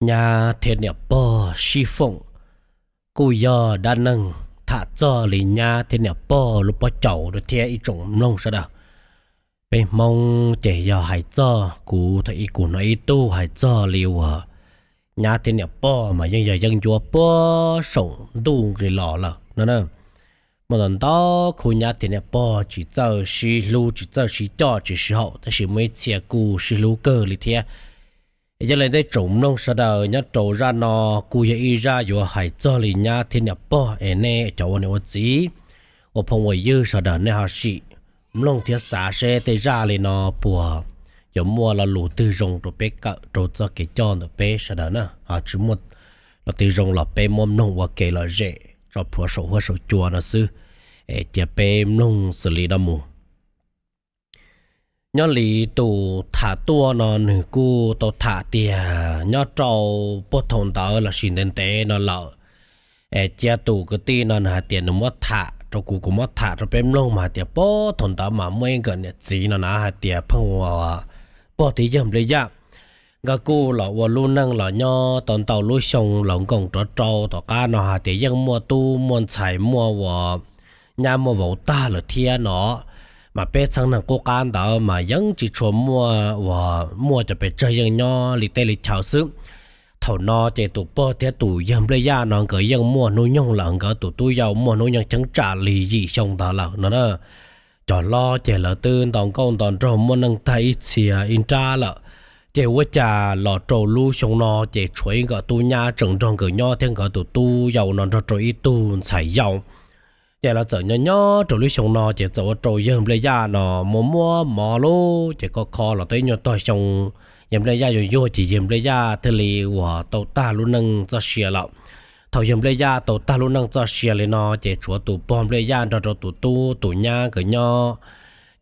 Nyab thiab niam pog sib foom kuj yog dab neeg tham txog li nyab thiab niam pog lub pob caus thiab ib tsoom mloog sawv daws. Peb Hmoob ces yog hais txog kuv thaum ub kuv hnov ib tug hais txog li uas nyab thiab niam pog mas yeej yog yeeb ncuab puag saum ntuj nqis los lawm no. Muaj ntau ntau khub nyab thiab niam pog tsis txawj sib hlub tsis txawj sib coj tsis sib haum tab sis muaj ib txhia kuj sib hlub kawg li thiab. Yog li tej tsoom mloog sawv daws nyob rau zaj no kuj yog ib zaj yuav hais txog li nyab thiab niam pog es nej cov ua niam ua txiv ua phooj ua ywg sawv daws nej ho sim mloog thiab xav seb tej zaj li no puas yuav muaj lo lus twg zoo rau peb kawm rau txoj kev coj ntawm peb sawv daws na. Ho tsis muaj lo twg zoo los peb muab mloog ua kev lom zem tso plhuav saum huab saum cua no xwb. Es cia peb mloog xws li no mus. Nyob li tus tham tuaj no nws kuj tau tham tias nyob rau puag thaum ntawd los sis ntev ntev no lawm, es cia tus kwv tij no nws hais tias nws muab tham rau kuv, kuv muab tham rau peb mloog mas hais tias puag thaum ntawd mas muaj ib nkawm niam txiv no na hais tias pheej ua pog thiab yawg Npliaj Yaj. Nkawd kuj los ua lub neej los nyob tau ntau lub xyoo los nkoos rov rau tom qab no hais tias yeej muaj tub muaj ntxhais muaj uas nyab muaj vauv tag lawm thiab no. Mas peb txheej neeg qub qab ntawd mas yeej tsis tshua muaj uas muaj cov pes tsawg, yeej nyob li teb li chaw xwb. Thaum no ces tus pog thiab tus yawg Npliaj Yaj no nkawd yeej muaj hnub nyoog lawm, nkawd tus tub yau muaj hnub nyoog cheeb tsam li yim xyoo ntawd lawm no na. Cov hlob ces lawv twb nto nkauj nto nraug muaj neej tag ib txhia ib nrab lawm. Ces ua cas los rau lub xyoo no ces tshuav ib nkawm tub nyab tseem nrog nkawd nyob thiab nkawd tus tub yau no nrog rau ib tug ntxhais yau. Ces lawv txawm nyob nyob rau lub xyoo no ces txawm ua rau yawg Npliaj Yaj no muaj muaj mob lub ces kho kho los tau ib nyuag tog xyoo, yawg Npliaj Yaj yuag yuag ces yawg Npliaj Yaj thiaj li uas tau tag lub neej txoj sia lawm. Thaum yawg Npliaj Yaj tau tag lub neej txoj sia li no ces tshuav tus pog Npliaj Yaj nrog rau tus tub tus nyab nkawd nyob.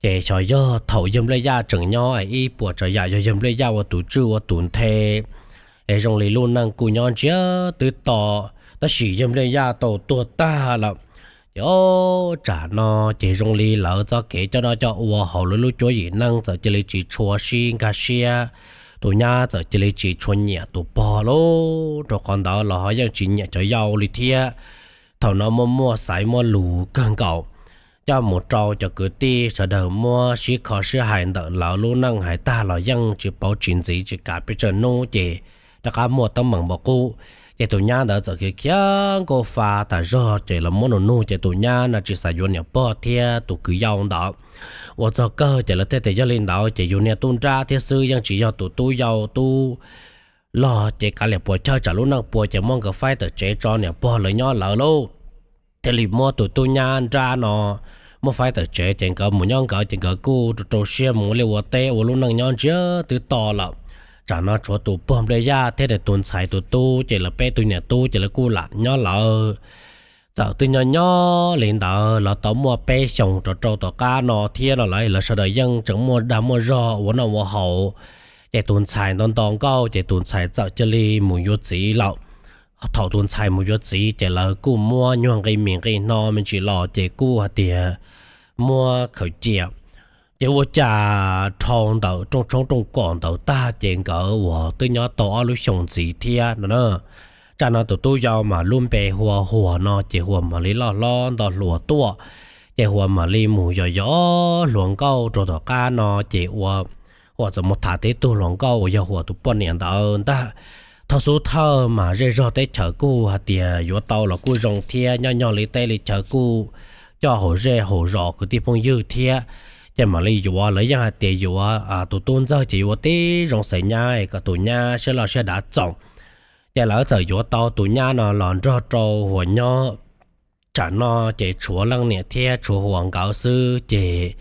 Ces xyov yog thaum yawg Npliaj Yaj tseem nyob es ib puas tsav yam yog yawg Npliaj Yaj ua tus tswj ua tus nthe, es zoo li lub neej kuj nyob ntsiag twb to, tab sis yawg Npliaj Yaj tau tuag tag lawm. Ces ob tsam no ces zoo li lawv txoj kev coj noj coj ua hauv lawv lub cuab yim neej txawm cia li tsis tshua sib nkag siab, tus nyab txawm cia li tsis tshua nyiam tus pog lawm, rau qhov ntawd los ho yeej tsis nyiam cov yau li thiab. Thaum no muaj muaj xaiv muaj lus kawg nkaus, coj mus rau cov kwv tij sawv daws muab sib kho sib hais ntawm lawv lub neej hais tag los yeej tsis pauv tsis ntxiv tsis kav pes tsawg hnub ces rov qab muaj teeb meem npaum qub. Ces tus nyab ntawd txawm khiav khiav nkauj fa tas zog ces los muab nug nug ces tus nyab no tsis xav yuav niam pog thiab tus kwv yau ntawd. Ua txog kawg ces lawv thiaj tias yog li ntawd ces yus niag tub nrab thiab xwb, yeej tsis yog tus tub yau tub log ces kav liam puas chawj tsam lub neej puas ces muab nkawd faib tawm tsev tso niam pog lawv nyob lawv lauj. Thiaj li muab tus tub nyab nrab no muab faib tawm tsev ces nkawd mus nyob nkawd ces nkawd kuj rau rau siab mus ua liaj ua teb ua lub neej nyob ntsiag twb to lawm. Tsam no tshuav tus pog Npliaj Yaj thiab tus ntxhais tus tub ces lawv peb tug niam tub ces lawv kuj lam nyob lawv. Txawm twb nyob nyob li ntawd los tau muaj peb xyoos rov rau tom qab no thiab no lawv, lawv sawv daws yeej tseem muaj dag muaj zog ua noj ua haus. Ces tus ntxhais nto nto nkauj ces tus ntxhais txawm cia li mus yuav txiv lawm. Thaum tus ntxhais mus yuav txiv ces lawv kuj muab nyuag nqi mis nqi hno me ntsis los ces kuj hais tias muab khaws cia. Ces ua cas dhau ntawm rooj tshoob rooj kos ntawd tag ces nkawd uas twb nyob tau ob lub xyoos ntxiv thiab no na. Tsam no tus tub yau mas lub npe hu ua Huas no ces Huas mam li loj hlob nto hluas tuaj. Ces Huas mam li mus yos yos hluas nkauj rau tom qab no ces ua Huas txawm mus tham tib tug hluas nkauj uas yog Huas tus poj niam ntawd ntag. Thaum xub thawj mas zej zog teb chaws kuj hais tias yuav tau los kuj zoo thiab, nyob nyob li teb li chaw kuj coj haum zej haum zos kwv tij phooj ywg thiab. Ces mam li yuav, lawv yeej hais tias yuav tus tub ntxawg ces yuav ua tib zoo xaiv nyab kom tus nyab siab loj siab dav txoom. Ces lawv txawm yuav tau tus nyab no los nrog rau Huas nyob. Tsam no ces tshuav leej niam thiab tshuav Huas nkawd xwb ces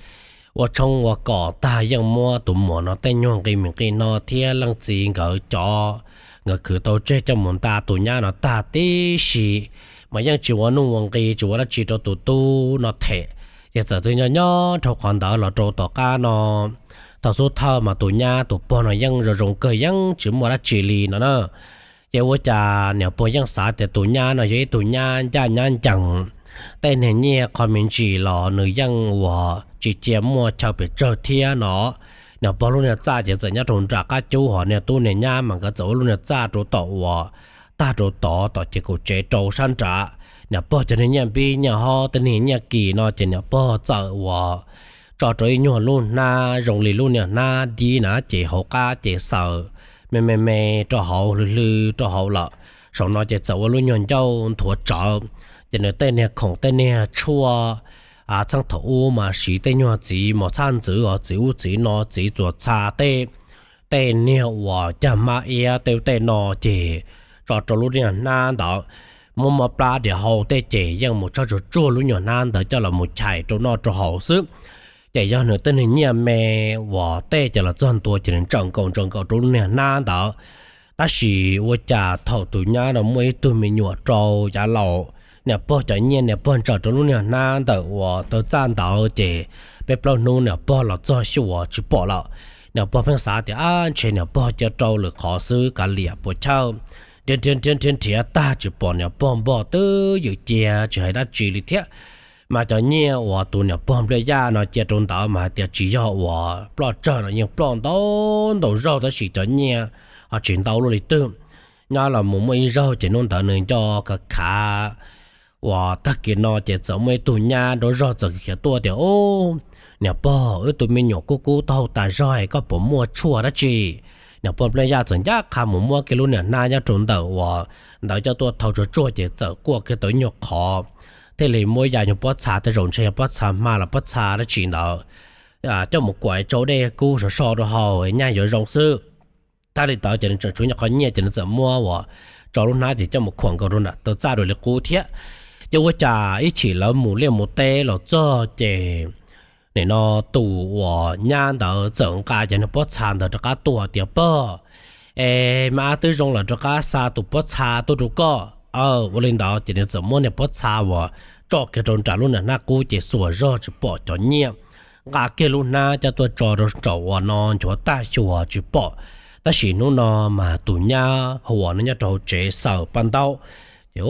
ua tshoob ua kos tag yeej muab tus muam no tej nyuag nqi mis nqi hno thiab leej txiv nkawd cov nkawd khwv tau tseg coj mus nta tus nyab no tag tib si, mas yeej tsis ua nuj ua nqi tsis ua dab tsi rau tus tub no them. Ces txawm twb nyob nyob dhau qhov ntawd los rau tom qab no, thaum xub thawj mas tus nyab tus pog no yeej zoo zoo kawg yeej tsis muaj dab tsi li no na. Ces ua cas niam pog yeej xav tias tus nyab no yog ib tug nyab ncaj nyab ncees, tej niag nyiaj qho me ntsis los nws yeej uas tsis cia muaj chaw pes tsawg thiab no. Niam pog lub niag txaj ces txawm nyob rau nram qab cub, ho niag tub niag nyab mas nkawd txawm ua lub niag txaj rau tom uas tag rau tod, tom ces kaum tsev rau sab nrad. Niam pog cov niag nyiaj npib nyiaj hob tej niag nyiaj kis no ces niam pog txawm uas tso rau ib nyuag lub hnab zoo li lub niag hnab dib na, ces hauv qab ces xaws me me me rau hauv, hlw hlw rau hauv lawm. Saum no ces txawm ua lub nyuag ncauj nthuav tsawv. Ces nws tej niag khoom tej niag tshuaj txheej thaum ub mas siv tej nyuag txiv mos txhaj ntxwv, ho txiv ub txiv no, txiv txuas txha tej, tej niag uas cag mab iab tej tej no ces tso rau lub niag hnab ntawd. Muab mob plab diam hau tej ces yeej mus tshawb tsuag tsuag lub nyuag hnab ntawd coj los mus chais rau noj rau haus xwb. Ces yog nws tej niag nyiaj me uas tej ces los txog ntua ces nws ntsaws nkaus ntsaws nkaus rau lub niag hnab ntawd. Tab sis ua cas thaum tus nyab no muaj ib tug me nyuam rau yav laus, niam pog cov nyiaj niam pog ntsaws rau lub niag hnab ntawm uas taw txaj ntawd ces peb plaub hnub niam pog los txog xyuas tsis pom lawm. Niam pog pheej xav tias ab ntshe niam pog cia rau lwm qhov xwb, kav liam puas chawj. Nrhiav nrhiav nrhiav nrhiav tag tsis pom niam pog npog twb ywm cia tsis hais dab tsi li thiab. Mas cov nyiaj uas tus niam pog nplij yaj no cia rau ntawd mas hais tias tsis yog uas ploj tsawg no, yeej ploj ntau ntau zaug tab sis cov nyiaj ho tsis ntau luaj li twg. Nyob los mus muaj ib zaug ces hnub ntawd nws nco khav khav uas tag kis no ces txawm muaj ib tug nyab nraug zog txawm khiav tuaj tias, Ub, niam pog, wb tus me nyuam kub kub taub tag zog es koj puas muaj tshuaj dab tsi? Niam pog nplij yaj txawm ncaj qha mus muab kiag lub niag hnab nyob rau ntawm uas ntawd coj tuaj thau tsuag tsuag ces txawm kuaj kiag tau ib nyuag qhov, thiaj li muab ya nyuag pob txha, tej zaum ntshe yog pob txha hma los pob txha dab tsi ntawd, coj mus kuam tsau dej kub sov so rau haus nyaj yuav zoo xwb. Tag li ntawd ces nws tseem tshuav nyuag qhov nyiaj ces nws txawm muab uas tso lub hnab ces coj mus khuam nkaus rau nram taw txaj rau li qub thiab. Ces ua cas ib chim lawv mus liaj mus teb los txog ces nim no tus uas nyab ntawd txawm nqa cov niag pob txha ntawd rov qab tuaj tias, Pog, es mas twb zoo lawm, rov qab xa tus pob txha tuaj rau koj. Ua li ntawd ces nws txawm muab niag pob txha uas tso kiag rau nram lub niag hnab qub ces xuas zog tsis pom cov nyiaj. Nqa kiag lub hnab coj tuaj tso rau saum uas no nchuav tag xyuas tsis pom. Tab sis hnub no mas tus nyab Huas no nyob rau hauv tsev xaws paj ntaub. Ces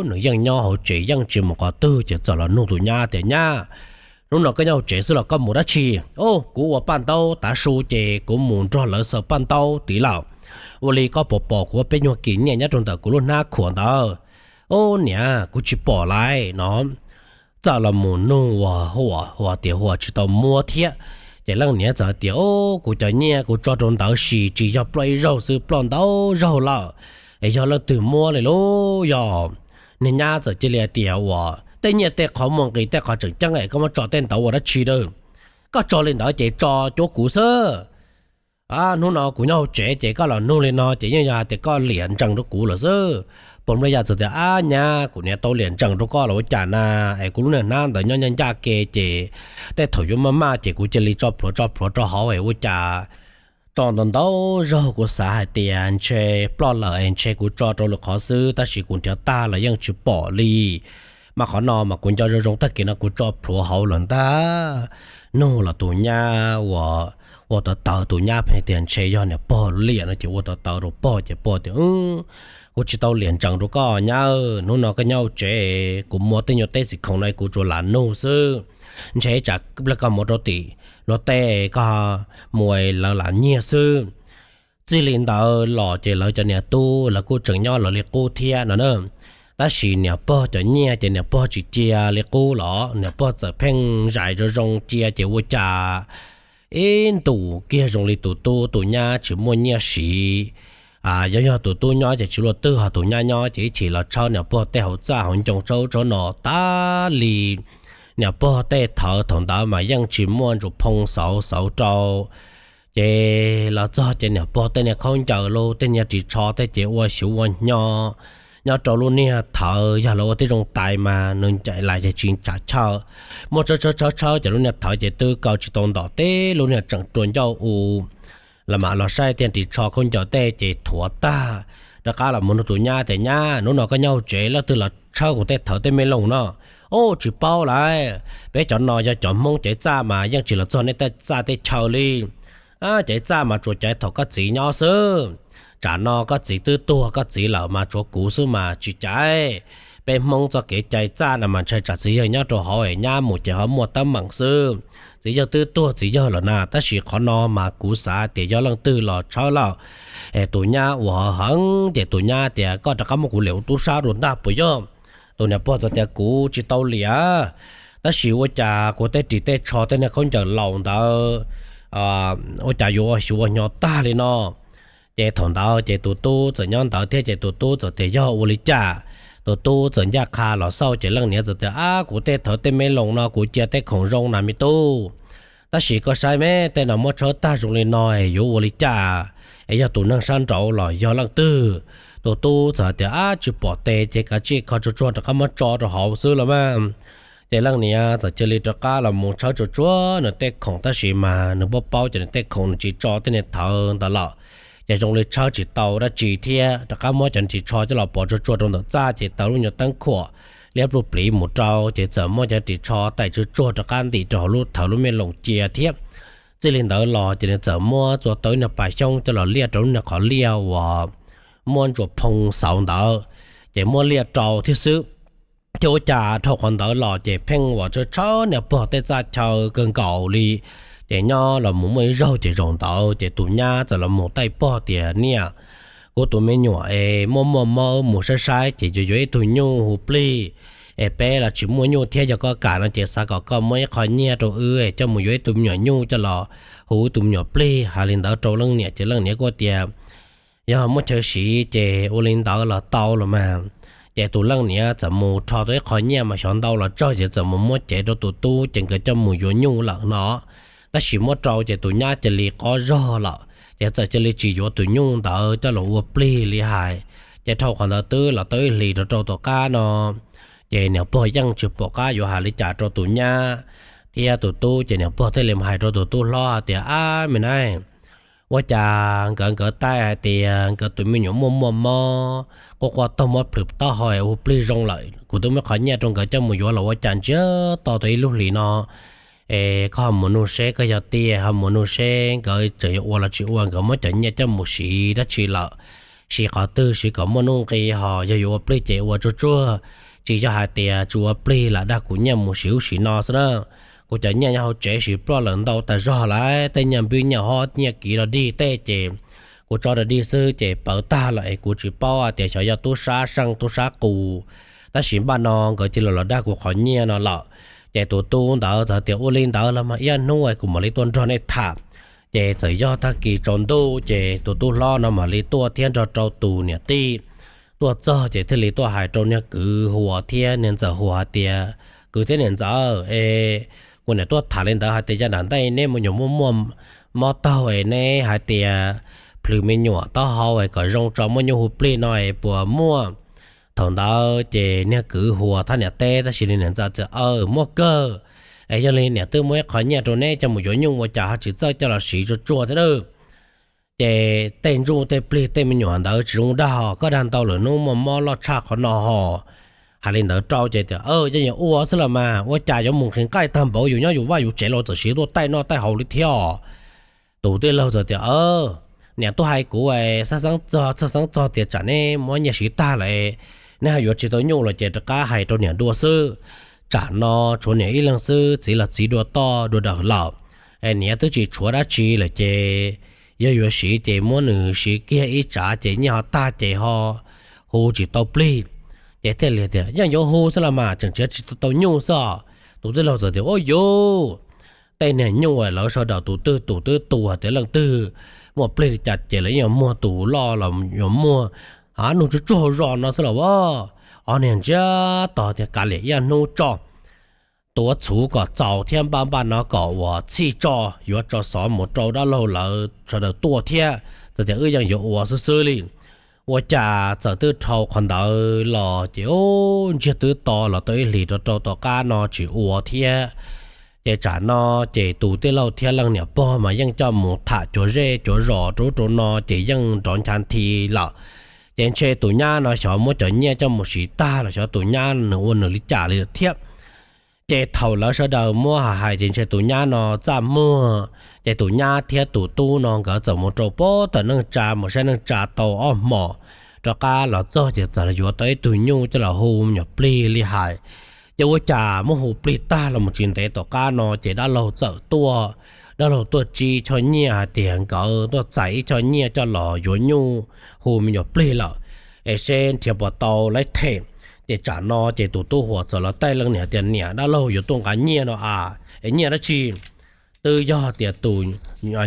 nws yeej nyob hauv tsev yeej tsis mus qhov twg ces txawm los nug tus nyab tias, Nyab, hnub no koj nyob hauv tsev xwb los koj mus dab tsi? Au, kuv ua paj ntaub tav su ces kuv mus nrog lawv xaws paj ntaub tid lawm. Ua li koj puas pom kuv peb nyuag kis nyiaj nyob rau ntawm kuv lub hnab khuam ntawd? Au niam, kuv tsis pom lawm no. Txawm los mus nug uas Huas, Huas tias Huas tsis tau muab thiab. Ces leej niam txawm tias, Au, kuv cov nyiaj kuv tso rau ntawd sis tsis yog ploj ib zaug xwb, ploj ntau zaug lawm. Es yog leej twg muab li lub yog? Niag nyab txawm cia li tias, Uas tej nyiaj tej qhov muaj nqis tej qhov tseem ceeb es koj muab tso tej ntawd ua dab tsi a? Koj tso li ntawd ces tso cuab kuv xwb. Hnub no kuv nyob hauv tsev ces koj los nug li no ces yeej yog hais tias koj liam ntsees rau kuv lawm xwb. Pog nplij yaj txawm tias, Ab nyab, kuv niam tau liam ntsees rau koj los ua cas na? Es kuv lub niag hnab ntawd nyob ncaj ncaj ke ces tej thaum yuav maj maj ces kuv cia li tso plhuav tso plhuav rau hauv es ua cas tso ntau ntau zaug kuv xav hais tias ntshe ploj lawm es ntshe kuv tso rau lwm qhov xwb tab sis kuv nrhiav tag los yeej tsis pom li. Mas qhov no mas kuv nco zoo zoo tag kis no kuv tso plhuav hauv lawm ntag. Nug los tus nyab uas ua tawv tawv, tus nyab pheej tias ntshe yog niam pog liam no ces ua tawv tawv rau pog ces pog tias, Kuv tsis tau liam ntsees rau koj nyab, hnub no koj nyob hauv tsev, kuv muaj tej nyuag teb xim khoom no kuv tsuas lam nug xwb. Ntshe tsam pliag koj mus rau tim luag teb koj mus lawv lam nyiag xwb. Txij li ntawd los ces lawv cov niam tub lawv kuj tseem nyob lawv li qub thiab no na. Tab sis niam pog cov nyiaj ces niam pog tsis cia li qub los niam pog txawm pheej zais zoo zoo cia ces ua cas ib ntus kiag zoo li tus tub tus nyab tsis muaj nyiaj siv. Yog yog tus tub nyob ces tsis luaj twg, ho tus nyab nyob ces ib chim los tshawb niam pog tej hauv txaj hauv ncoo tshawb tshawb no tas li. Niam pog tej thawv thaum ntawd mas yeej tsis muaj ntsuas phoo xauv xauv rau. Ces los txog ces niam pog tej niag khaub ncaws los tej niag ris tsho tej ces ua xyuv ua hnyo nyob rau lub niag thawv, yog lawv ua tib zoo tais mas nws ncaim lais ces tsis tsav chaw. Muab tshawb tshawb tshawb tshawb ces lub niag thawv ces twb kaw tsis tau ntom teb, lub niag tseem rua ncauj u. Los mam los saib tiag ris tsho khaub ncaws tej ces thuav tag, rov qab los mus nug tus nyab tias, Nyab, hnub no koj nyob hauv tsev leej twg los tshawb kuv tej thawv tej me loog no? Ub, tsis paub lawm, peb cov no yog cov Hmoob cev txaj mas yeej tsis los txog nej tej txaj tej chaw li. Cev txaj mas tsuas cev thaum koj txiv nyob xwb. Tsam no koj txiv twb tuag koj txiv lawm mas tsuav kuv xwb mas tsis cev. Peb Hmoob txoj kev cai txaj no mas ntshai tsam txiv yawg nyob rau hauv es nyab mus ces ho muaj teeb meem xwb. txiv yawg twb tuag txiv yawg lawm na, tab sis qhov no mas kuv xav tias yog leej twg los tshawb lawm. Tus nyab ua heev ces tus nyab tias, koj rov qab muab kuv liam ua tub sab dua ntag puas yog? Tus niam pog txawm tias, kuv tsis tau liam, tab sis ua cas kuv tej ris tej tsho tej niag khaub ncaws laus ntawd ua cas yuav ua xyuv ua hnyuv tag li no. Ces thaum ntawd ces tus tub txawm nyob ntawd thiab ces tus tub txawm tias, yog ua li cas? Tus tub txawm ncaj qha los xauj ces leej niam txawm tias, ab, kuv tej thawv tej me loos no kuv cia tej khoom zoo na me tub, tab sis koj saib me tej no muab tshawb tag zoo li no es yuav ua li cas? Es yog tus neeg sab nraud los yog leej twg? Tus tub txawm tias, ab, tsis pom tes ces kav tsij kho tsuag tsuag rov qab muab tso rau hauv xwb los mas. Ces leej niam txawm cia li rov qab los mus tshawb tsuag tsuag nws tej khoom, tab sis mas nws paub paub ces nws tej khoom nws tsis tso tej niag thawv ntawd lawm. Ces zoo li tshawb tsis tau dab tsi thiab, rov qab muab cov ris tsho coj los pov tsuag tsuag rau ntawm txaj ces taws lub nyuag teeb khuam liab pluj pliv mus rau, ces txawm muab cov ris tsho taij tsuag tsuag rov qab ntim rau hauv lub thawv lub me loos cia thiab. Txij li ntawd los ces nws txawm muab txua tau ib niag pas xyoob coj los liaj rau lub niag qhov liaj uas muab ntsuas phoo xauv ntawd, ces muab liaj rau thiab xwb. Ces ua cas dhau qhov ntawd los ces pheej ua tshawb tshawb niam pog tej txaj chaw kawg nkaus li. Ces nyob los mus muaj ib zaug ces zaum ntawd ces tus nyab txawm los mus taij pog tias, niam, kuv tus me nyuam es muaj muaj mob, mus saib saib ces yuav yuav ib tug nyuj hu plig, es peb los tsis muaj nyuj thiab, yog koj kam no ces xav kom koj muab ib qho nyiaj rau wb coj mus yuav ib tug me nyuam nyuj coj los hu ib tug me nyuam plig. Hais li ntawd rau leej niam ces leej niam kuj tias, yog muaj chaw siv ces ua li ntawd los tau los mas. Ces tus leej niam txawm mus rho tau ib qho nyiaj mas xyov ntau los tsawg ces txawm mus muab cev rau tus tub ces nkawd coj mus yuav nyuj lawm no. Tab sis muab rau ces tus nyab cia li qob zog lawm ces txawm cia li tsis yuav tus nyuj ntawd coj los ua plig li hais. Ces dhau qhov ntawd twb los tau ib hlis rau rau tom qab no, ces niam pog yeej tsis pom qab yuav hais li cas rau tus nyab thiab tus tub ces niam pog thiaj li hais rau tus tub hlob hais tias, ab me na, ua cas nkawd nkawd taij hais tias nkawd tus me nyuam muaj muaj mob, quaj quaj taug mob plhws taub hau hu plig zoo lawm, kuv twb muab qhov nyiaj rau nkawd coj mus yuav los ua cas ntsiag to tau ib lub hlis no. Es koj ho mus nug seb, koj yog tiag ho mus nug seb nkawd tseem yuav ua los tsis ua, nkawd muab cov nyiaj coj mus siv dab tsi lawm, siv qhov twg siv kom muaj nuj nqis, ho yog yuav ua plig ces ua tsuag tsuag, tsis yog hais tias tsis ua plig lam dag kuv nyiaj mus siv ub siv no xwb na. Kuv cov nyiaj nyob hauv tsev siv ploj lawm ntau tas zog lawm, tej nyiaj npib nyiaj hob nyiaj kiv los dig tej ces kuv tso rau dig xwb ces pawv tag lawm es kuv tsis paub hais tias xyov yog tub sab seej tub sab qus, tab sis npaj no nkawd cia li los dag kuv qhov nyiaj no lawm. Ces tus tub ntawd txawm tias, ua li ntawd los mas ib hnub kuv mam li tuaj nrog nej tham. Ces txawm yog tag kis tsaus ntuj ces tus tub hlob no mam li tuaj thiab nrog rau tus niam tij tuaj txog ces thiaj li tuaj hais rau niag kwv Huas thiab niag ntxawm Huas hais tias, kwv thiab niam ntxawm, es kuv niam tuaj tham li ntawd hais tias yav nram ntej neb me nyuam muaj muaj mob taug es neb hais tias plhws me nyuam taub hau es kom zoo tso muab nyuj hu plig no es puas muaj? Thaum ntawd ces niag kwv Huas thab niam teb tab sis niag ntxawm tias, aw, muaj kawg. Es yog li niam twb muab ib qho nyiaj rau neb coj mus yuav nyuj ua cas ho tsis txawj coj los siv tsuag tsuag thiab na? Ces tej ntsuj tej plig tej me nyuam ntawd tsis zoo dag, koj dag ntau lawm hnub muaj mob loj tshaj qhov no ho. Hais li ntawd rau ces tias, yeej yuav ua xwb los mas, ua cas yuav mus nqhis nqaij tag npaum, yus nyob yus vaj yus tsev los txawm siv tuaj taij noj taij haus li thiab. Tus tij laug txawm tias, niam tuaj hais kuv xab xeeb txog txog xeeb txog tias tsam neb muab nyiaj siv tag lawm, neb ho yuav tsis tau nyuj lawm ces rov qab hais rau niam dua xwb. Tsam no tshuav niam ib leeg xwb, txiv los txiv dua toj dua dawm lawm, niam twb tsis tshuav dab tsi lawm ces yog yuav siv ces muab nws siv kiag ib tsav ces nyiaj ho tag ces ho hu tsis tau plig. Ces thiaj li tias, yeej yuav hu xwb los mas, tseem tsis tau nyuj xwb os. Tus tij laug txawm tias, ua yuv, tej niag nyuj lawv sawv daws tus twg tus twb tu hais tias leej twg muaj plig li cas ces lawv yeej yuav muag, tus loj los yuav muag, ha nug tsuj tsuag hauv zos no xwb los as. Ob niag ntsiag to tias kav liam ib hnub tso, tuav txhuv kom txaus thiab npaj npaj no kom uas txhij tso, yuav tso xov mus rau dab laug lawv sawv daws tuaj thiab, txawm tias wb yeej yuav ua xwb xwb li. Ua cas txawm twb dhau qhov ntawd los ces ub ntsiag twb to los tau ib hlis rau rau tom qab no tsis ua thiab. Ces tsam no ces tus tij laug thiab leej niam pog mas yeej coj mus tham cuav zej cuav zos rau ub rau no ces yeej nrov ncha nthi lawm. Ces ntshe tus nyab no xyov muab cov nyiaj coj mus siv tag los xyov tus nyab nws ua nws li cas li thiab. Ces thaum lawv sawv daws muab hais hais ces ntshe tus nyab no txaj muag, ces tus nyab thiab tus tub no nkawd txawm mus rau pem tawm neej tsa mus saib neej tsa tau ob hmos, rov qab los txog ces txawm yuav tau ib tug nyuj coj los hu me nyuam plig li hais. Ces ua cas muab hu plig tag los mus tsis ntev tom qab no ces dab laug txawm tuaj, dab laug tuaj txib choj nyiaj hais tias nkawd tuaj txais ib choj nyiaj coj los yuav nyuj hu me nyuam plig lawm, es seb nrhiav puas tau lawv them. Ces tsam no ces tus tub Huas txawm los taij leej niam tias, Niam, dab laug yuav tuaj nqa nyiaj no a, es nyiaj dab tsi? Twb yog tias tus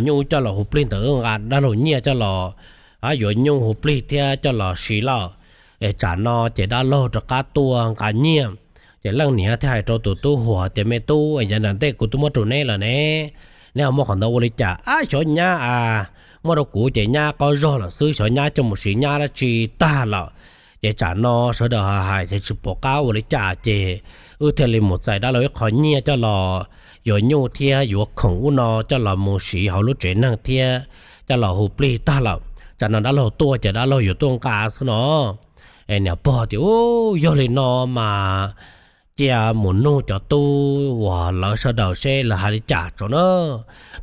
nyuj coj los hu plig ntawd nqa dab laug nyiaj coj los, yuav nyuj hu plig thiab coj los siv lawm. Es tsam no ces dab laug rov qab tuaj nqa nyiaj. Ces leej niam thiaj hais rau tus tub Huas tias, Me tub, yav nram ntej kuv twb muab rau neb lawm ne, neb ho muab qhov ntawd ua li cas? Ab, xyov nyab a, muab rau kuv ces nyab qaub zog lawm xwb, xyov nyab coj mus siv nyab dab tsi tag lawm. Ces tsam no sawv daws hais hais tsis pom qab ua li cas ces wb thiaj li mus txais dab laug ib qho nyiaj coj los yuav nyuj thiab yuav khoom ub no coj los mus siv hauv lub tsev neeg thiab coj los hu plig tag lawm. Tsam no dab laug tuaj ces dab laug yuav tuaj nqa xwb no. Es niam pog tias, Ub, yog li no mas cia mus nug cov tub uas lawv sawv daws seb lawv hais li cas tso na.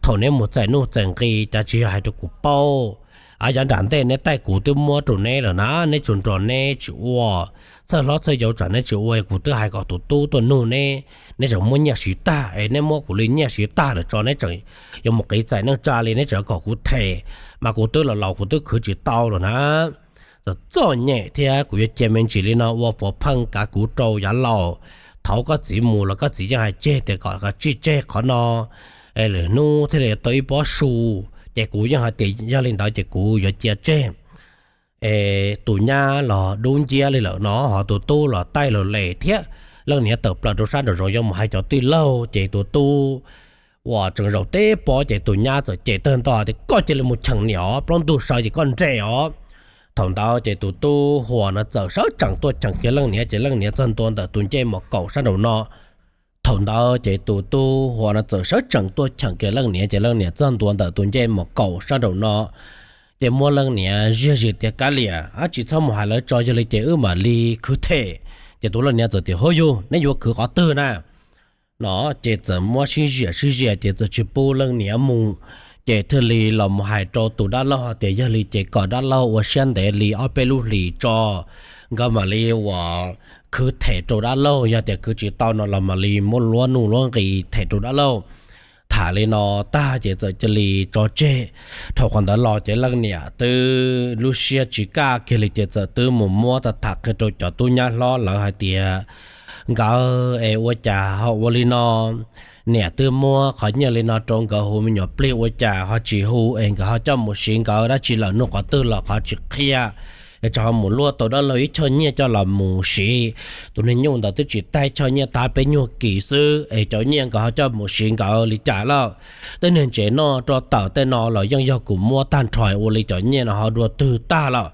Thaum neb mus txais nuj txais nqi cas tsis yog hais rau kuv paub. Yav nram ntej neb taij kuv twb muab rau neb lawm na, neb tsuas nrog neb tsis ua, txhawj hlob txhawj yau tsam neb tsis ua, kuv twb hais kom tus tub tuaj nug neb, neb tseem muab nyiaj siv tag, es neb muab kuv li nyiaj siv tag lawm tso, neb tseem yuav mus qiv txais neej tsa li, neb tseem kom kuv them, mas kuv twb los laus kuv twb khwv tsis tau lawm na. Txom txom nyem thiab kuv yuav cia me ntsis li no ua puav pheej kav kuv rau yav laus. Thaum koj txiv mus los koj txiv yeej hais tseg tias kom tsij tseg qhov no, es lwm hnub thiaj li tau ib pob su, ces kuv yeej hais tias yog li ntawd ces kuv yuav cia tseg. Es tus nyab los dub nciab li lawm no, ho tus tub los taij los les thiab. Leej niam tawm plaws rau sab nraum zoov yuav mus hais cov tij laug, ces tus tub uas tseem zaum teb pob ces tus nyab txawm cem tawg nto tias, Koj cia li mus cheem niam os, plaub ntug sawv ces koj nres os. Thaum ntawd ces tus tub Huas no txawm sawv tsees tuaj cheem kiag leej niam, ces leej niam txog ntua ntawm tus ncej mos kaum sab nraum no. Thaum ntawd ces tus tub Huas no txawm sawv tsees tuaj cheem kiag leej niam, ces leej niam txog ntua ntawm tus ncej mos kaum sab nraum no, ces muab leej niam ziag zis tias, Kav liam, tsis txhob mus hais lawv tso, yog li ces wb mam li khwv them. Ces tus leej niam txawm tias, Huv yug, neb yuav khwv qhov twg na? No ces txawm muab sib ziam sib ziam ces txawm tsis pub leej niam mus. Ces thiaj li los mus hais rau tus dab laug tias yog li ces kom dab laug ua siab ntev li ob peb lub hlis tso, nkawd mam li uas khwv them rau dab laug, yog tias khwv tsis tau no los mam li muab luab nuj luab nqi them rau dab laug. Tham li no tag ces txawm cia li tso tseg. Dhau qhov ntawd los ces leej niam twb lub siab tsis kaj kiag li ces txawm twb mus muab tau tham qhia rau cov tub nyab hlob lawv hais tias, Nkawd es ua cas ho ua li no? Niam twb muab qhov nyiaj li no rau nkawd hu me nyuam plig ua cas ho tsis hu es nkawd ho coj mus siv nkawd dab tsi lawm, nug qhov twg los qhov tsis qhia. Es tseem ho mus luaj tau dab laug ib choj nyiaj coj los mus siv. Tus niag nyuj ntawd twb tsis tag, choj nyiaj tag peb nyuag kis xwb es cov nyiaj nkawd ho coj mus siv nkawd li cas lawm. Tej niag ntses noj rau tawm tej no los yeej yog kuv muab tag nrho, ua li cov nyiaj no ho dua twg tag lawm.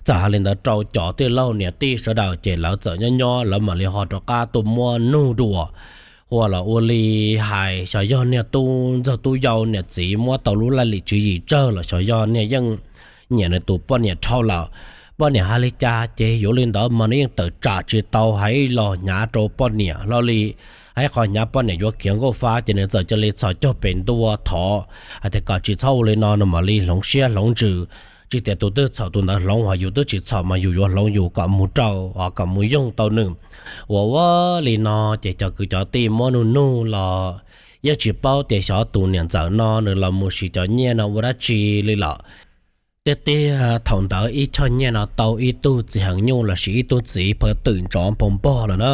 Txawm hais li ntawd rau cov tij laug niam tij sawv daws ces lawv txawm nyob nyob lawv mam li ho rov qab tuaj muab nug dua. Ua los ua li hais xyov yog niag tub ntxawg tub yau niam txiv muab tau lub laj lim tswv yim tsawg los xyov yog niag yeej nyiam nws tus poj niam dhau lawm. Poj niam hais li cas ces yuav li ntawd mas nws yeej tawm tsam tsis tau hais los hnyav rau poj niam hlo li. Hais qhov hnyav poj niam yuav khiav nkauj fab ces nws txawm cia li txhos caug pes ntua thov hais tias kom tsis txhob ua li no, nws mam li hloov siab hloov ntsws. Tsis tias tus twg txhaum tus ntawd hloov, ho yus twb tsis txhaum mas yus yuav hloov yus kom mus rau, kom mus yoog tau nws. Ua ua li no ces cov kwv cov tij muab nug nug los yeej tsis paub tias xyov tus niam ntxawm no nws los mus siv cov nyiaj no ua dab tsi li lawm. Tiag tiag thaum ntawd ib choj nyiaj no tau ib tug txiv heev nyuj lossis ib tug txiv phaw twm ntsov npau npog lawm na.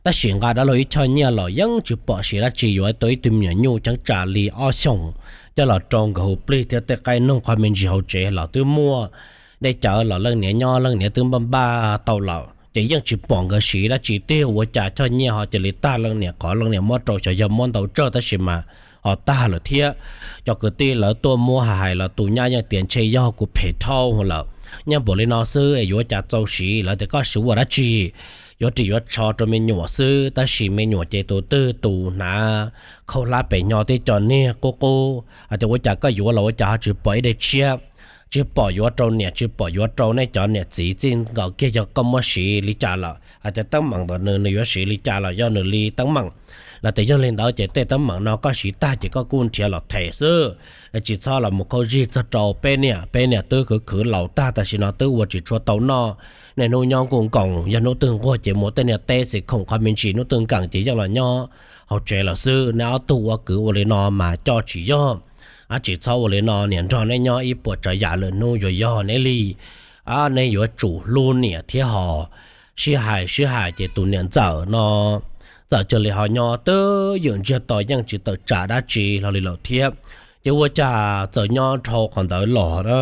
Tab sis nqa dab laug ib choj nyiaj los yeej tsis pom siv dab tsi, yuav tau ib tug me nyuam nyuj cheeb tsam li ob xyoos coj los rau nkawd hu plig thiab tej qaib noog qhov me ntsis hauv tsev los twb muaj. Dej cawv los leej niam nyob leej niam twb npaj npaj tau lawm ces yeej tsis pom nkawd siv dab tsi tiag. Ua cas choj nyiaj ho cia li tag leej niam qhov leej niam muab rau, xyov yog muab ntau tsawg tab sis mas ho tag lawm thiab. Cov kwv tij lawv tuaj muab hais los tus nyab yeej tias ntshe yog kuv phem dhau lawm. Nyob npaum li no xwb es yuav cas txaus siv, lawv tias koj siv ua dab tsi? Yuav ris yuav tsho rau me nyuam xwb, tab sis me nyuam ces tus twg tus hnav khaub hlab pem nyo tib co niag qub qub. Hais tias ua cas koj yuav los ua cas ho tsis pom ib daim tshiab? tsis pom yuav rau niam, tsis pom yuav rau nej cov niam txiv txij nkaus kiag yog koj muab siv li cas lawm, hais tias teeb meem ntawm nws nws yuav siv li cas los yog nws li teeb meem. Los tias yog li ntawd ces tej teeb meem no koj siv tag ces koj kuj nrhiav los them xwb, tsis txhob los mus khaub zig txog rau peb niam. Peb niam twb khwv khwv laus tag, tam sim no twb ua tsis tshua tau noj, niaj hnub nyob nkuj nkoos, yog hnub twg nquag ces mus tej niag teb xis khoom qhov me ntsis, hnub twg nkees ces yeej los nyob hauv tsev lawm xwb. Nej ob tug ua kwv ua li no mas coj tsis yog. Ab, tsis txhob ua li no, niam nrog nej nyob ib puas tsav yam lwm hnub yuav yog neb li. Ab, nej yuav tsum hlub niam thiab ho sib hais sib hais. Ces tus niam ntxawm no txawm cia li ho nyob twj ywm ntsiag to yeej tsis tawm tsam dab tsi hlo li lawm thiab. Ces ua cas txawm nyob dhau qhov ntawd los na,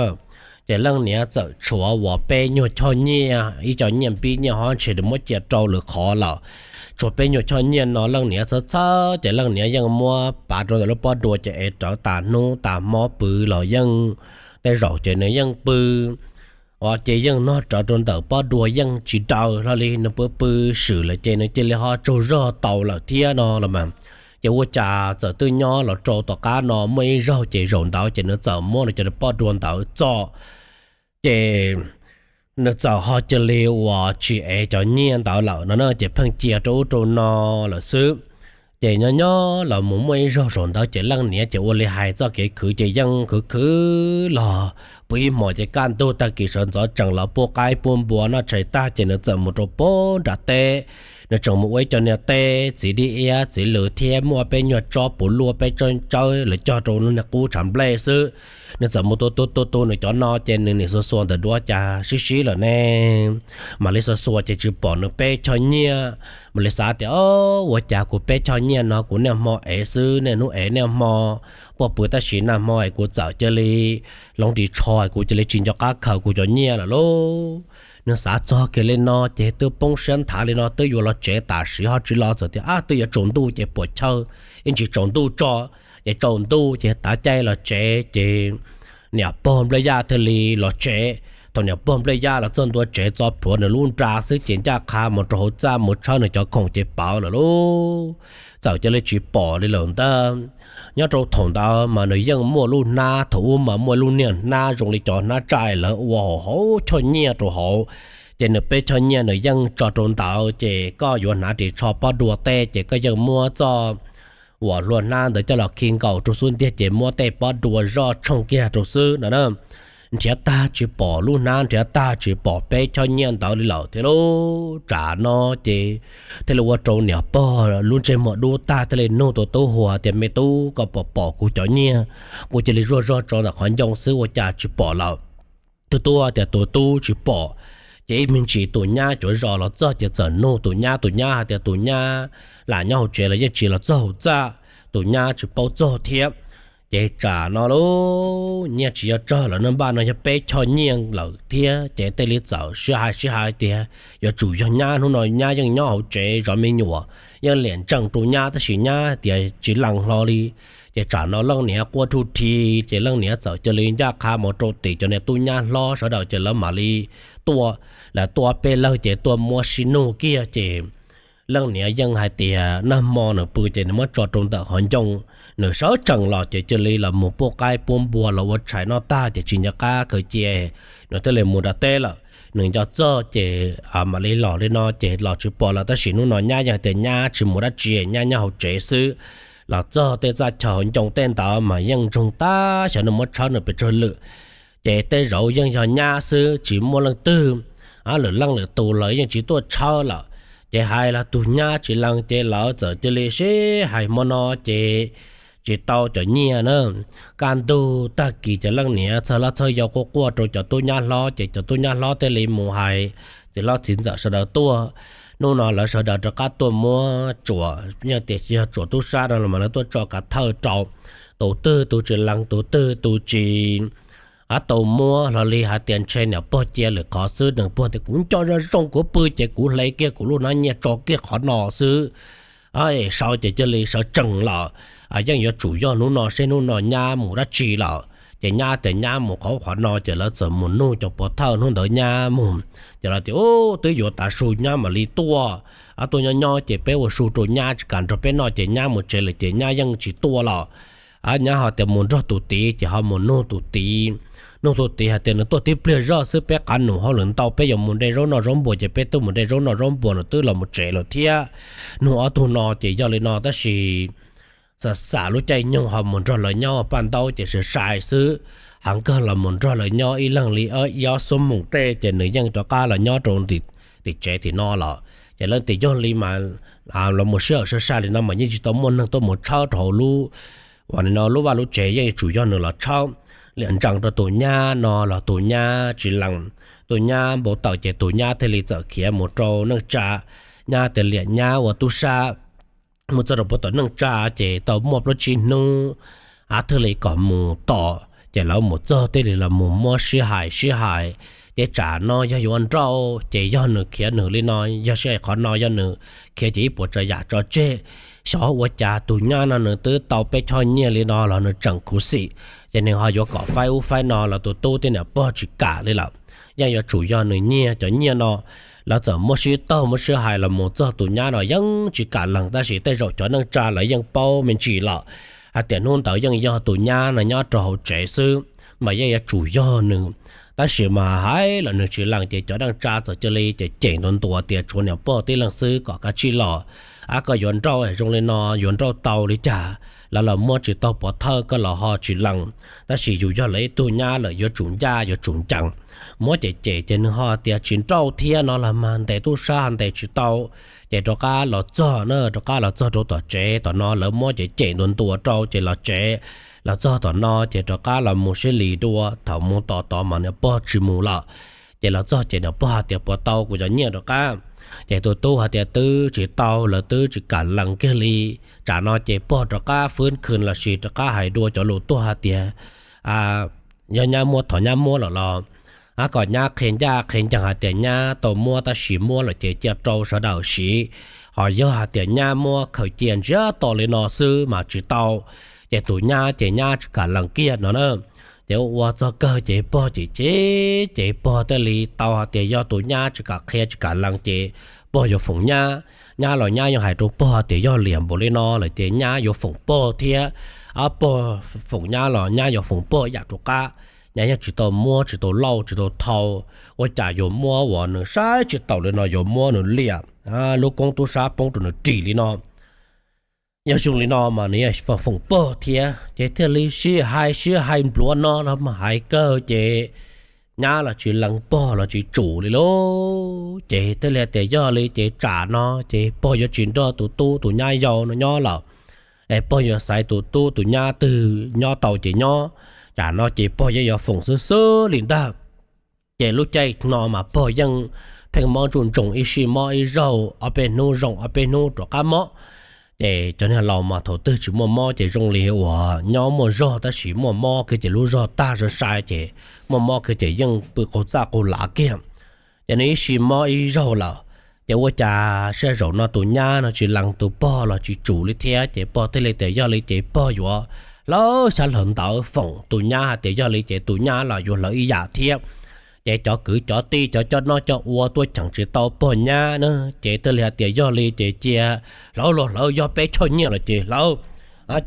ces leej niam txawm tshuav uas peb nyuag choj nyiaj, ib co nyiaj npib nyiaj hob ntshe nws muab cia rau lwm qhov lawm. Tshuav peb nyuag choj nyiaj no leej niam txhawb txhawb ces leej niam yeej muab pav rau ntawm lub pob dua ces ev rawv tas hnub tas hmo pw los yeej, tej zaum ces nws yeej pw, ces yeej noj rawv rau ntawm pob dua yeej tsis daws hlo li, nws pw pw swm lawm ces nws cia li ho tsaug zog tau lawm thiab no los mas. Ces ua cas txawm twb nyob los rau tom qab no muaj ib zaug ces zaum ntawd ces nws txawm muab nws cov pob dua ntawd txo, ces nws txawm ho cia li uas tsis ev cov nyiaj ntawd lawm no na, ces pheej cia rau ub rau no lawm xwb. Ces nyob nyob los mus muaj ib zaug zaum ntawd ces leej niam ces ua li hais txoj kev khwv ces yeej khwv khwv los pw ib hmos ces kaj ntug tag kis sawv ntxov tsees los pub qaib pub npua noj tshais tag ces nws txawm mus rau pem nram teb. Nws tseem mus ua ib co niag teb txiv dib iab txiv lws thiab muaj peb nyuag tsob puv luaj peb tsawb tsawb lawv cog rau lub niag qub tshav nplej xwb. Nws txawm mus tu tu tu tu nws cov no ces nws nim xuas xuas ntawm duav cas sib sib lawm ne, mam li xuas xuas ces tsis pom nws peb choj nyiaj. Mam li xav tias, o, ua cas kuv peb choj nyiaj no kuv niaj hmo ev xwb, niaj hnub ev niaj hmo, puaj pw tab sis nag hmo es kuv txawm cia li hloov ris tsho kuv cia li tsis nco qab khaws kuv cov nyiaj lawm lauj. Nws xav txog kiag li no ces twb poob siab nthav li no twb yuav los tsev tam sim ho tsis los txawm tias, ab, twb yuav tsaus ntuj ces puas chawj, ib ntsis tsaus ntuj tso. Ces tsaus ntuj ces tav caij los tsev ces niam pog Nplej Yaj thiaj li los tsev. Thaum niam pog Nplej Yaj los txog ntua tsev txo plhuav nws lub nra xwb ces ncaj qha mus rau hauv txaj mus tshawb nws cov khoom ces pawv lawm lauj. Txawm cia li tsis pom li lawm ntag. Nyob rau thaum ntawd mas nws yeej muaj lub hnab, thaum ub mas muaj lub niag hnab zoo li cov hnab tsaij lawv ua hauv hauv choj nyiaj rau hauv. Ces nws peb choj nyiaj nws yeej tso rau ntawd ces koj yuav hnav ris tsho pob dua tej ces koj yeej muab txoj uas hlua hnab ntawd coj los khi nkaus rau xub ntiag ces muab tej pob dua zoj tshooj kiag rau xwb no na. Nrhiav tag tsis pom lub hnab, nrhiav tag tsis pom peb choj nyiaj ntawd li lawm thiab lauj. Tsam no ces thiaj li ua rau niam pog lub ntsej muag dub tag thiaj li nug tus tub hluas tias, me tub, koj puas pom kuv cov nyiaj? Kuv cia li zuaj zog tso ntawm qhov ncoo xwb ua cas tsis pom lawm. Tus tub tias tus tub tsis pom. Ces ib me ntsis tus nyab cov zos los txog ces txawm nug tus nyab, tus nyab hais tias tus nyab lam nyob hauv tsev los yeej tsis los txog hauv txaj, tus nyab tsis paub txog thiab. Ces tsam no lauj, nyiaj tsis yog tsawg lawm no, npaj no yog peb choj nyiaj lawm thiab ces thiaj li txawm sib hais sib hais tias yuav tsum yog nyab, hnub no nyab yeej nyob hauv tsev zov me nyuam, yeej liam ntsees rau nyab tab sis nyab tias tsis lees hlo li. Ces tsam no leej niam quaj thuj thi, ces leej niam txawm cia li ncaj qha mus rau tim cov niag tub nyab hlob sawv daws ces lawv mam li tuaj. Lawv tuaj peb leeg ces tuaj muab sib nug kiag ces leej niam yeej hais tias nag hmo nws pw ces nws muab tso rau ntawm qhov ncoo, nws sawv tsees los ces cia li los mus pub qaib pub npua los ua tshais noj tag ces tsis nco qab khaws cia, nws thiaj li mus nram teb lawm. Nws nco txog ces mam li los li no ces los tsis pom lawm tab sis hnub no nyab yeej hais tias nyab tsis mus dab tsi, nyab nyob hauv tsev xwb. Los txog tej txaj chaw hauv ncoo tej ntawd mas yeej ntsoog tag xyov nws muab tshawb nws pes tsawg lwm. Ces tej zaum yeej yog nyab xwb tsis muaj leej twg, lwm leej lwm tus lawv yeej tsis tuaj tshawb lawm. Ces hais los tus nyab tsis lees ces lawv txawm cia li sib hais hmo no ces tsis tau cov nyiaj na. Kaj ntug tag kis ces leej niam txhawj hlob txhawj yau quaj quaj rau cov tub nyab hlob ces cov tub nyab hlob thiaj li mus hais txiv hlob txiv ntxawm sawv daws tuaj. Hnub no lawv sawv daws rov qab tuaj muab tsuam, yog tias yog tsuam tub sab no los mas lawv tuaj tso kav thawj rau. Tus twg tus tsis lees, tus twg tus tsis tau muab hlo li, hais tias ntshe niam pog cia lwm qhov xwb, niam pog tias kuv nco zoo zoo kuv pw ces kuv hle kiag kuv lub hnab nyiaj tso kiag qhov no xwb. Sawv ces cia li sawv tsees lawm, yeej yuav tsum yog hnub no seb hnub no nyab mus dab tsi lawm. Ces nyab tias nyab mus qhov qhov no ces lawv txawm mus nug cov pov thawj hnub ntawd nyab mus. Ces lawv tias, u, twb yuav tav su nyab mam li tuaj. Tuaj nyob nyob ces peb ua su rau nyab tsis kam nrog peb noj ces nyab mus tsev lawm ces nyab yeej tsis tuaj lawm. Nyab ho tias mus nrog tus tid ces ho mus nug tus tid. Nug tus tid hais tias nws tuaj tib pliag zoj xwb, peb qav num hauj lwm ntau, peb yuav mus de zaub noj zaub npua, ces peb twb mus de zaub noj zaub npua, nws twb los mus tsev lawm thiab. Nug ob tug no ces yog li no, tab sis xam xam lub caij nyoog ho mus nrog lawv nyob paj ntaub ces sai sai xwb. Heev kawg los mus nrog lawv nyob ib leeg li ib ob xuab moos tej ces nws yeej rov qab los nyob rau tim tsev tim no lawm. Ces leej twg yog li mas los mus sij hawm sai sai li no mas yeej tsis tau muaj neeg tuaj mus tshawb rau hauv lub, uas no lub vaj lub tsev, yeej yuav tsum yog nws los tshawb. Liam ntsees rau tus nyab no los tus nyab tsis lees. Tus nyab npau taws ces tus nyab thiaj li txawm khiav mus rau neej tsa. Nyab tias liam nyab ua tub sab mus txog rau puag tom neej tsa ces tau muaj plaub tsib hnub, av thiaj li kom mus tom, ces lawv mus txog thiaj li los mus muab sib hais sib hais. Ces tsam no yog yuav nrauj ces yog nws khiav nws li no, yog sib hais qhov no yog nws khiav ces ib puas tsav yam tso tseg. Xyov ua cas tus nyab no nws twb tau peb choj nyiaj li no los nws tseem khuv xim, ces nws ho yuav kom faib ub faib no los tus tub thiab niam pog tsis kam li lawm. Yeej yuav tsum yog nws nyiag cov nyiaj no. Lawv txawm muab sib taug muab sib hais los mus txog tus nyab no yeej tsis kam lees, tab sis tej zaum cov neej tsa lawv yeej paub me ntsis lawm hais tias hnub ntawd yeej yog tus nyab no nyob rau hauv tsev xwb, mas yeej yuav tsum yog nws. Tab sis mas hais los nws tsis lees ces cov neej tsa txawm cia li ces cem ntuas ntuas tias tshuav niam pog tib leeg xwb kom kav tsij los. Ab, koj yuav nrauj zoo li no yuav nrauj tau li cas? Lawv los muab tsis tau pov thawj koj los ho tsis lees. Tab sis yus yog lawv ib tug nyab lawm yuav tsum ncaj yuav tsum ncees. Muab cem cem ces nws ho tias tsis nrauj thiab no los mas ntes tub sab ntes tsis tau. Ces rov qab los txog na, rov qab los txog rau tom tsev tom no lawv muab cem cem ntuas ntuas rau ces los tsev. Los txog tom no ces rov qab los mus sib lis dua, thaum mus tos tos mas niam pog tsis mus lawm. Ces los txog ces niam pog hais tias puas tau kuv cov nyiaj rov qab? Ces tus tub hais tias twb tsis tau, lawv twb tsis kam lees kiag li. Tsam no ces pog rov qab fwb khw lossis rov qab hais dua cov lus tuag hais tias yog nyab muab thov nyab muab lawm los, ab, kom nyab qhia ncaj qhia ncees hais tias nyab tau muab tab sis muab lawm ces cia rau sawv daws siv. Ho yog hais tias nyab muab khaws cia ntsiag to li no xwb mas tsis tau. Ces tus nyab ces nyab tsis kam lees kiag no na. Ces ua ua txog kawg ces pog ces chim, ces pog thiaj li tau hais tias yog tus nyab tsis kam qhia tsis kam lees ces pog yuav foom nyab. Nyab los nyab yeej hais rau pog tias yog liam npaum li no lawm ces nyab yuav foom pog thiab. Ab, pog foom nyab los nyab yuav foom pog ib yam rov qab. Nyab yeej tsis tau muab tsis tau lauj tsis tau thau, ua cas yuav muab uas nws saib tsis taus li no yuav muab nws liam, lub koob tub sab poob rau nws ris li no. Yog zoo li no mas nws yeej foom pog thiab ces thiaj li sib hais sib hais npluav no los mas hais kawg ces nyab los tsis lees pog los tsis tsum li lauj. Ces thiaj li tias yog li ces tsam no ces pog yuav tsis nrog tus tub tus nyab yau no nyob lawm. Es pog yuav xaiv tus tub tus nyab twg nyob tau ces nyob. Tsam no ces pog yeej yuav foom xwb xwb li ntag. Ces lub caij no mas pog yeej pheej mob ntsuj ntsoog, ib sij mob ib zaug, ob peb hnub zoo ob peb hnub rov qab mob. Ces cov niag laus mas thaum twg tsis muaj mob ces zoo li uas nyob muaj zog tab sis muaj mob kiag ces lub zog tag sai sai ces muaj mob kiag ces yeej pw qaug txaj qaug lav kiag. Ces nws ib sij mob ib zaug lawm, ces ua cas sij hawm zaum no tus nyab no tsis lees tus pog los tsis tsum li thiab ces pog thiaj li tias yog li ces pog yuav hlawv xyab hlawv ntawv foom tus nyab hais tias yog li ces tus nyab los yuav hlawv ib yam thiab. Ces cov kwv cov tij cov coj noj coj ua tuaj cheem tsis tau pog nyab na, ces thiaj li hais tias yog li ces cia hlawv los hlawv, yog peb choj nyiaj los ces hlawv.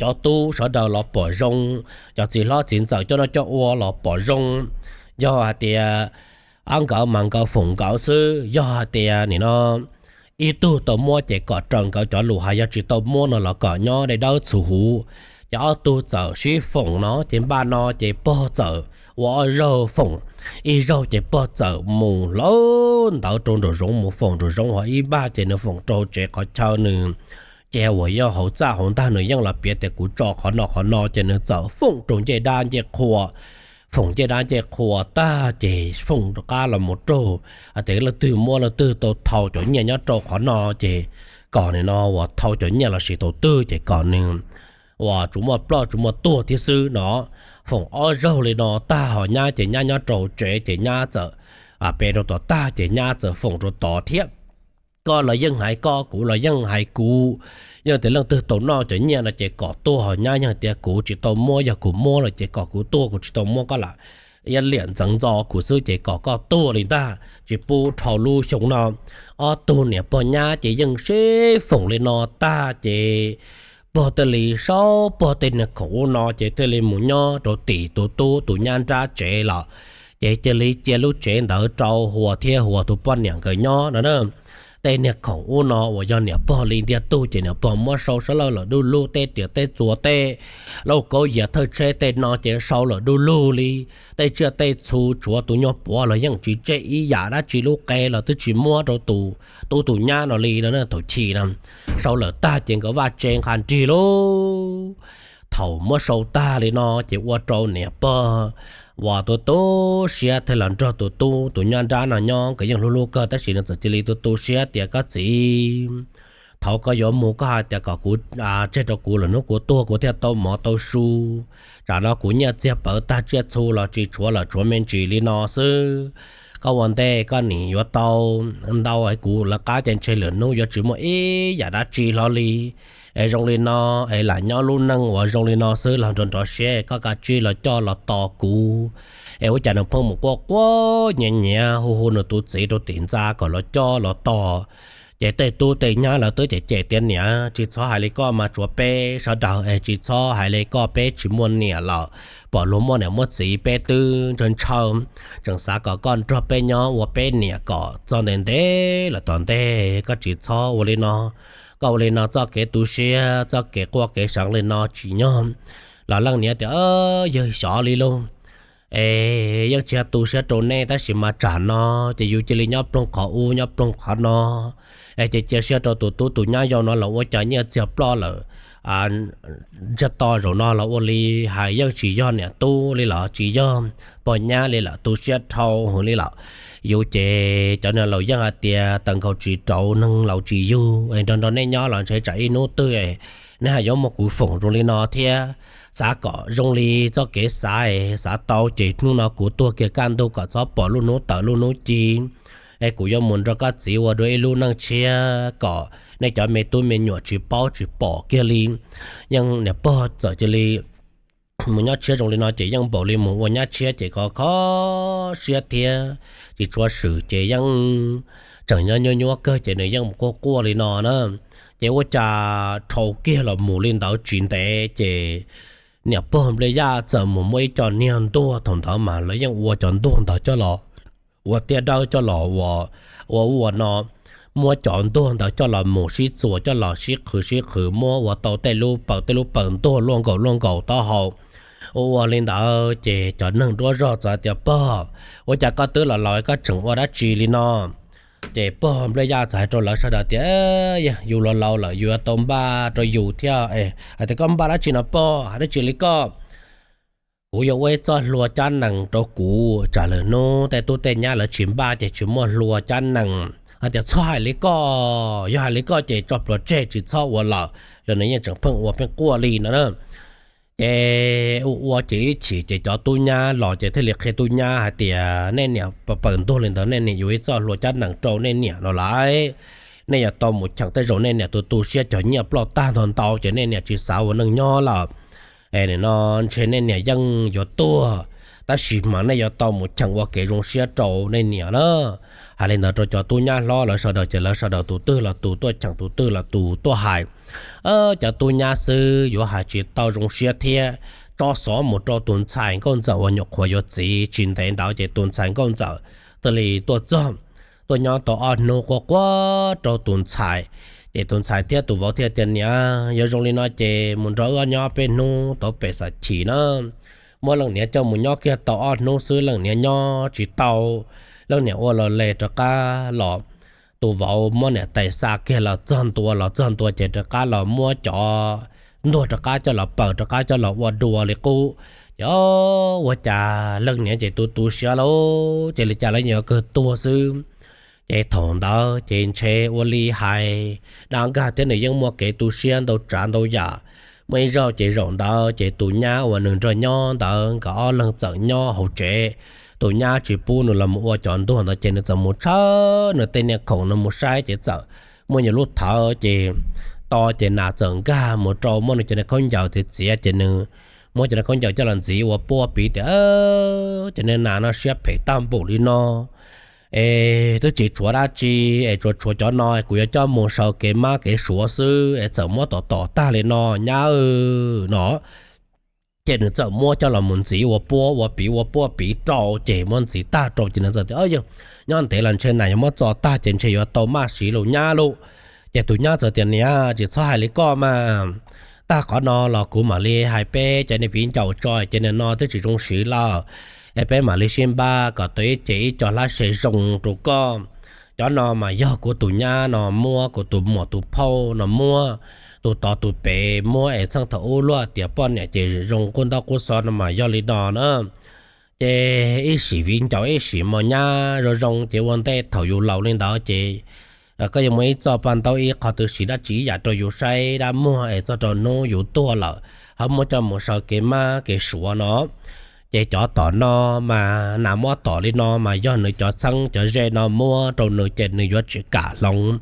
Cov tub sawv daws los pom zoo, cov txiv hlob txiv ntxawm coj noj coj ua los pom zoo. Yog hais tias ab nkawd mas nkawd foom nkawd xwb, yog hais tias nim no ib tug tau muab ces kom raws nkawd cov lus hais, yog tsis tau muab no los kom nyob dai dawb txhuv huv. Ces ob tug txawm sib foom no ces npaj no ces pog txawm ua ob zaug foom, ib zaug ces pog txawm mus hlawv ntawv rau nraum zoov mus foom nraum zoov, ho ib npaj ces nws foom rau tsev qhov chaw nws ces uas yog hauv txaj hauv ntag, nws yeej los piav tias kuv tso qhov no qhov no ces nws txawm foom rau ncej dab ncej qhua. Foom ncej dab ncej qhua tag ces foom rov qab los mus raug hais tias leej twg muab leej twg tau thau cov nyiaj nyob rau qhov no ces kom nim no uas thau cov nyiaj lossis tau twg ces kom nws uas tsuas muaj ploj tsuas muaj tuag thiab xwb no. Foom ob zaug li no tag ho nyab ces nyab nyob rau tsev ces nyab txawm pe rau tom tag ces nyab txawm foom rau tod thiab. Koj los yeej hais koj, kuv los yeej hais kuv. Yog tias leej twg tau noj cov nyiaj no ces kom tuag, ho nyab yeej tias kuv tsis tau muab, yog kuv muab lawm ces kom kuv tuag, kuv tsis tau muab koj lawm. Ib liam ntxeev ntxo kuv xwb ces kom koj tuag li ntag, tsis pub dhau lub xyoo no. Ob tug niam pog nyab ces yeej sib foom li no tag ces pog thiaj li sau pog tej niag khoom ub no ces thiaj li mus nyob rau tim tus tub tus nyab nrab tsev lawm. Ces cia li cia lub tsev ntawd rau Huas thiab Huas tus poj niam nkawd nyob no na. Tej niag khoom ub no uas yog niam pog li ntiag tug ces niam pog muab sau sab lawj lawm du lug, tej riam tej txuas tej lauj kaub yias thawj tsheb tej no ces sau lawm du lug li. Tej tsiaj tej txhu tshuav tus nyuag puav los yeej tsis tseg ib yam dab tsi, lub qe los twb tsis muab rau tus tub tus nyab no li no na. Thaum chiv no sau lawm tag ces nkawd vaj tse nqa nrig lauj. Thaum muab sau tag li no ces ua rau niam pog uas tu tu siab thiaj los nrog tus tub tus nyab nrab no nyob. Nkawd yeej hlub hlub kawg tab sis nws txawm cia li tu tu siab tias, Koj txiv, thaum koj yuav mus koj hais tias kom kuv tseg rau kuv, lwm hnub kuv tuag kuv thiaj tau mov tau su. Tsam no kuv nyiaj txiag pawv tag, tsiaj txhu los tsis tshuav lawm, tshuav me ntsis li no xwb. Koj ua ntej koj nim yuav tau ntau, kuv lawv qab ces ntshe lwm hnub yuav tsis muaj ib yam dab tsi hlo li. Es zoo li no es lam nyob lub neej uas zoo li no xwb los nrov nrov siab, koj kav tsij los coj los tos kuv. Es ua cas nws pheej mus quaj quaj nyiav nyiav hu hu nws tus txiv rau tim ntxa kom los coj los tos. Ces tej tub tej nyab lawv twb cem cem tias, Niam, tsis txhob hais li koj mas, tsuav peb sawv daws es tsis txhob hais li koj, peb tsis muaj niam lawm, pom luag muaj niam muaj txiv peb twb ntshaw ntshaw, tseem xav kom koj nrog peb nyob ua peb niam kom txog ntev ntev lawm tom ntej. Koj tsis txhob ua li no. Koj ua li no txoj kev tu siab txoj kev quaj kev seev li no tsim nyog. Los leej niam tias, Yawg xyov li lauj, es yeej tsis yog tu siab rau nej tab sis mas tsam no ces yus cia li nyob ploog qhov ub nyob ploog qhov no, es ces cia siab rau tus tub tus nyab yau no los ua cas nyiaj txiag ploj lawm ntsiag to zaum no los ua li. Hais yeej tsis yog niam tub li los tsis yog pog nyab li lawm, tu siab dhau hwv li lawm. Yus ces cov niag laus yeej hais tias, Taws nkaus tsis rauv neeg laus tsis yug, es nrog nrog nej nyob los ntshe tsam ib hnub twg nej haj yuav muab kuv foom zoo li no thiab. Xav kom zoo li txoj kev xav, xav tau ces hnub no kuv tuag kiag kaj ntug kom txhob pom lub hnub tawm lub hnub ci. Es kuv yuav mus nrog koj txiv ua dua ib lub neej tshiab kom nej cov me tub me nyuam tsis paub tsis pom kiag li. Yeej niam pog txawm cia li mus nyob tshiab zoo li no ces yeej npaum li mus ua nyab tshiab ces khov kho siab thiab tsis tshua swm ces yeej tseem nyob nyuaj nyuaj kawg ces nws yeej mus quaj quaj li no na. Ces ua cas dhau kiag los mus li ntawd tsis ntev ces niam pog Npliaj Yaj txawm mus muaj ib co niag ntuag, thaum ntawd mas lawv yeej ua cov ntuag ntawd coj los ua tiaj dawb coj los ua ua ua no, muab cov ntuag ntawd coj los mus sib txuas coj los sib qhwv sib qhwv muab ua tau tej lub paws tej lub paws ntuag luaj nkaus luaj nkaus taub hau. Ua ua li ntawd ces cov neeg nruab zog txawm tias, Pog, ua cas koj twb los laus koj tseem ua dab tsi li no? Ces pog Npliaj Yaj txawm hais rau lawv sawv daws tias, Yog yus los laus lawm yus yuav tau npaj rau yus thiab. Hais tias, Koj npaj dab tsi no pog, hais dab tsi li koj? Kuv yuav ua ib txoj hlua cab nees rau kuv, tsam lwm hnub tej tub tej nyab lawv tsis npaj ces tsis muaj hlua cab nees. Hais tias, Txhob hais li koj, yog hais li koj ces tso pluas tseg tsis txhob ua lawm. Los nws yeej tseem pheej ua pheej quaj li no na. Ces ua ua ces ib chim ces cov tub nyab los ces thiaj li qhia tub nyab hais tias, Nej niam paws ntuag li ntawd nej niam yuav ib txoj hlua cab nees rau nej niam no lawm. Nej yuav tau mus cheem, tej zaum nej niam tus tu siab cog nyiaj ploj tag ntau ntau ces nej niam tsis xav ua neej nyob lawm. Es nim no ntshe nej niam yeej yuav tuag, tab sis mas nej yuav tau mus cheem ua kev zoo siab rau nej niam na. Hais li ntawd rau cov tub nyab hlob lawv sawv daws ces lawv sawv daws tus twg los tus tuaj cheem tus twg los tus tuaj hais. Cov tub nyab xwb yuav hais tsis tau zoo siab thiab, tso xov mus rau tus ntxhais nkauj ntxawm uas nyuam qhuav yuav txiv tsis ntev ntawd ces tus ntxhais nkauj ntxawm thiaj li tuaj txog, tuaj nyob tau ob hnub quaj quaj rau tus ntxhais. Ces tus ntxhais thiab tus vauv thiaj tias, Niam, yog zoo li no ces mus nrog wb nyob peb hnub tau pem xam chim na. Muab leej niam coj mus nyob kiag tau ob hnub xwb leej niam nyob tsis tau, leej niam ua los les rov qab los. Tus vauv muab niam tais xa kiag los txog ntua, los txog ntua ces rov qab los muab cov ntuag rov qab coj los paws rov qab coj los ua dua li qub. Ces ua cas leej niam ces tu tu siab lauj, ces li cas los yuav kawg tuag xwb. Ces thaum ntawd ces ntshe ua li hais dab nkag thiab nws yeej muaj kev tu siab ntau tsav ntau yam. Muaj ib zaug ces zaum ntawd ces tus nyab uas nws nrog nyob ntawd nkawd ob leeg txawm nyob hauv tsev. Tus nyab tsis pub nws los mus ua cov ntuag ntawd ces nws txawm mus tshawb nws tej niag khoom nws mus saib ces txawm muaj nyuag lub thawv ces to ces nas txawm nkag mus rau muab nws cov niag khaub ncaws txiav txiav ces nws muab cov niag khaub ncaws coj los ntxiv ua puab piv tias, Cov niag nas no siab phem tag npaum li no, es twb tsis tshuav dab tsi, es tsuas tshuav cov no kuv yuav coj mus saw kev mab kev suav xwb es txawm muab tom tom tag li no nyab no. Ces nws txawm muab coj los mus ntxiv ua puab ua piv ua puab piv rau ces muab ntxiv tag rau ces nws txawm tias, Yog nyob ntev los ntshe nas yuav muab txo tag ces ntshe yuav tau maj siv lus nyab lauj. Ces tus nyab txawm tias, Niam, tsis txhob hais li koj mas. Tag qhov no los kuv mam li hais peb cov niag viv ncaus tso ces nim no twb tsis zoo siv lawm, es peb mam li sib npaj kom tau ib ce ib co hlab se zoo rau koj. Cov no mas yog kuv tus nyab no muab, kuv tus muam tus phauj no muab, tus tod tus pem muab es txheej thaum ub luag tias poj niam ces zoo qub ntaub qub xov no mas yog li no na. Ces ib sim viv ncaus ib sim mos nyab zoo zoo ces ua ntej thaum yus laus li ntawd ces koj yuav muaj ib txoj paj ntaub ib qho twg siv dab tsi ib yam rau yus saib dab muag es txog rau hnub yus tuag lawm ho muab coj mus saw kev mab kev suav no. Ces cov tom no mas nas muab tom li no mas yog nws cov txheeb cov ze no muab rau nws ces nws yuav tsis kam hloov.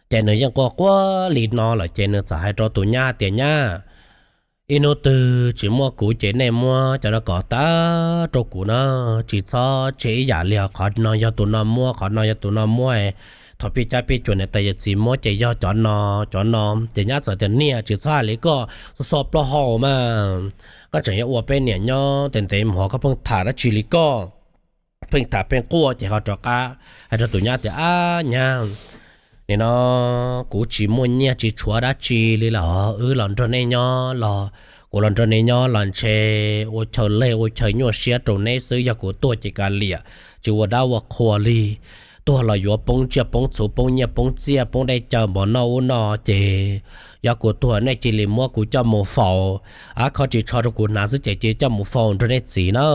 Ces nws yeej quaj quaj li no lawm ces nws txawm hais rau tus nyab tias, Nyab, ib hnub twg tsis muaj kuv ces nej muab cov no kom tag rau kuv na, tsis txhob tseg ib yam li os. Qhov no yog tus no muab, qhov no yog tus no muab. Thaum pij cab pij cuam niam tais yawm txiv muab ces yog cov no, cov no. Ces nyab txawm tias, Niam, tsis txhob hais li koj, txhob so plaub hau mas. Koj tseem yuav ua peb niam nyob ntev ntev mus ho koj pheej tham dab tsi li koj? Pheej tham pheej quaj ces ho rov qab hais rau tus nyab tias, Ab nyab, nim no kuv tsis muaj nyiaj tsis tshuav dab tsi li los wb los nrog nej nyob los, kuv los nrog nej nyob los ntshe ua chaw leg ua chaw nyuaj siab rau neb xwb. Yog kuv tuag ces kav liam, tsis ua dab ua qhua li. Tuag los yuav poob tsiaj poob txhuv, poob nyiaj poob txiaj, poob dej cawv npov noj ub no ces yog kuv tuag nej cia li muab kuv coj mus faus, ab kho ris tsho rau kuv hnav xwb ces cia li coj mus faus nrog nej txiv na.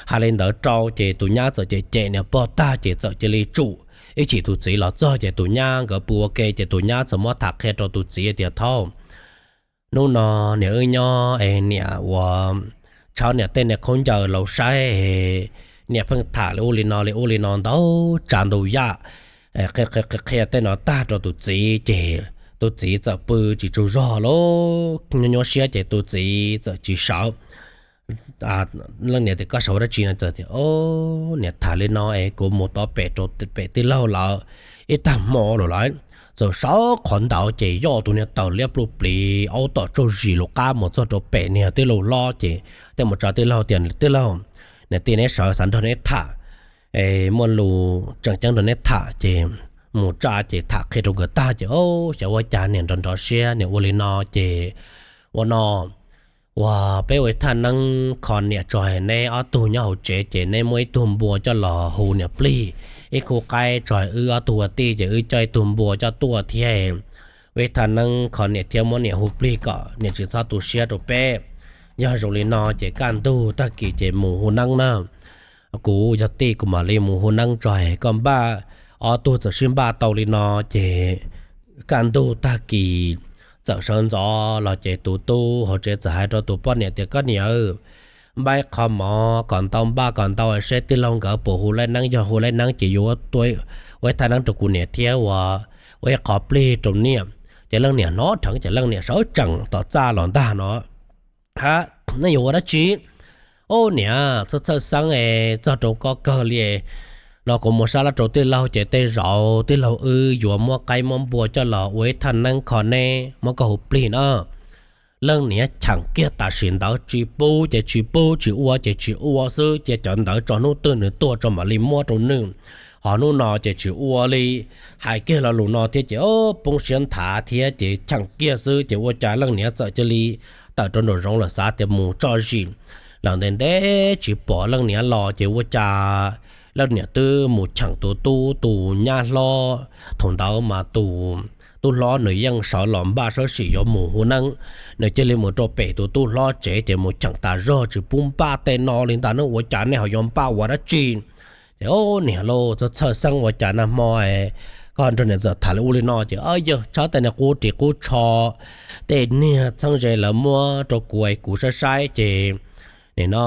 Hais li ntawd rau ces tus nyab txawm cem cem niam pog tag ces txawm cia li tsum. Ib chim tus txiv los txog ces tus nyab nkawd pw ua ke ces tus nyab txawm muab tham qhia rau tus txiv tias, Thaub, hnub no niam wb nyob es niam ua tshawb niam tej niag khaub ncaws laus saib, niam pheej tham li ub li no li ub li no ntau tsav ntau yam. Qhia qhia qhia tej no tag rau tus txiv ces tus txiv txawm pw tsis tsaug zog lauj, nyuaj nyuaj siab ces tus txiv txawm tsis sawv. Leej niam tias, Koj sawv ua dab tsi no? Txawm tias, Niam tham li no es kuv mus tod pem rau pem tij laug lawv ib tag hmo lawm lauj. Txawm sawv qhov ntawd ces yoj tus niag taws liab pluj pliv aub tom tsaug zis lus qab mus txog rau pem niag tij laug hlob ces tej mus tsa tij laug tias, Tij laug, niam tij neb sawv xav nrog neb tham, muaj lus tseem ceeb nrog neb tham. Ces mus tsa ces tham qhia rau nkawd tag ces, Xyov ua cas niam nrov nrov siab, niam ua li no ces ua no, uas peb ua ib thaj neeb kho niam tso, neb ob tug nyob hauv tsev ces neb muab ib tug npua coj los hu niam plig, ib khub qaib tso, wb ob tug ua tij ces wb coj ib tug npua coj tuaj thiab. Ua ib thaj neeb kho niam thiab muab niam hu plig kom niam tsis txhob tu siab rau peb. Yog zoo li no ces kaj ntug tag kis ces mus hu neeb na. Kuv yog tij kuv mam li mus hu neeb tso, koj npaj. Ob tug txawm sib npaj tau li no ces kaj ntug tag kis txawm sawv ntxov los ces tus tub hauv tsev txawm hais rau tus poj niam tias, Koj niam, npaj ib qho mov kom ntau, npaj kom ntau seb tij laug nkawd puas hu laib neeb, yog hu laib neeb ces yuav ua ib thaj neeb rau kuv niam thiab ua ib qho plig rau niam. Ces leej niam hnov dheev ces leej niam sawv tsees tom txaj los ntag no. Ha, nej yuav ua dab tsi? Ub niam, txhawj txhawj xeeb es txog rau koj kawg li no, kuv mus sab laj rau tij laug ces tej zaum tij laug wb yuav muab qaib muab npua coj los ua ib thaj neeb kho neb, muab koj hu plig na. Leej niam cheem kiag tam sim ntawd, tsis pub ces tsis pub, tsis ua ces tsis ua xwb, cia cov ntawd tso hnub twg nws tuaj tso mam li muab rau nws. Ho hnub no ces tsis ua li. Hais kiag lo lus no thiab ces poob siab nthav thiab ces cheem kiag xwb ces ua cas leej niam txawm cia li tawm rau nraum zoov lawm, xav tias mus tso zis lawm ntev ntev tsis pom leej niam los ces ua cas leej niam twb mus cheem tus tub tus nyab hlob. Thaum ntawd mas tus tub hlob nws yeej sawv los npaj sab sim yuav mus hu neeb, nws cia li mus rau pem tus tub hlob tsev ces mus cheem tas zog tsis pub npaj tej no li ntag, neb ua cas nej ho yuav npaj ua dab tsi? Ces, Ub niam lauj, txhawj txhawj xeeb ua cas nag hmo koj nrog niam ntxawm tham li ub li no. Ces, Yog tshawb tej niag qub ris qub tsho, tej niag txheeb ze lawv muab rau kuv es kuv saib saib ces nim no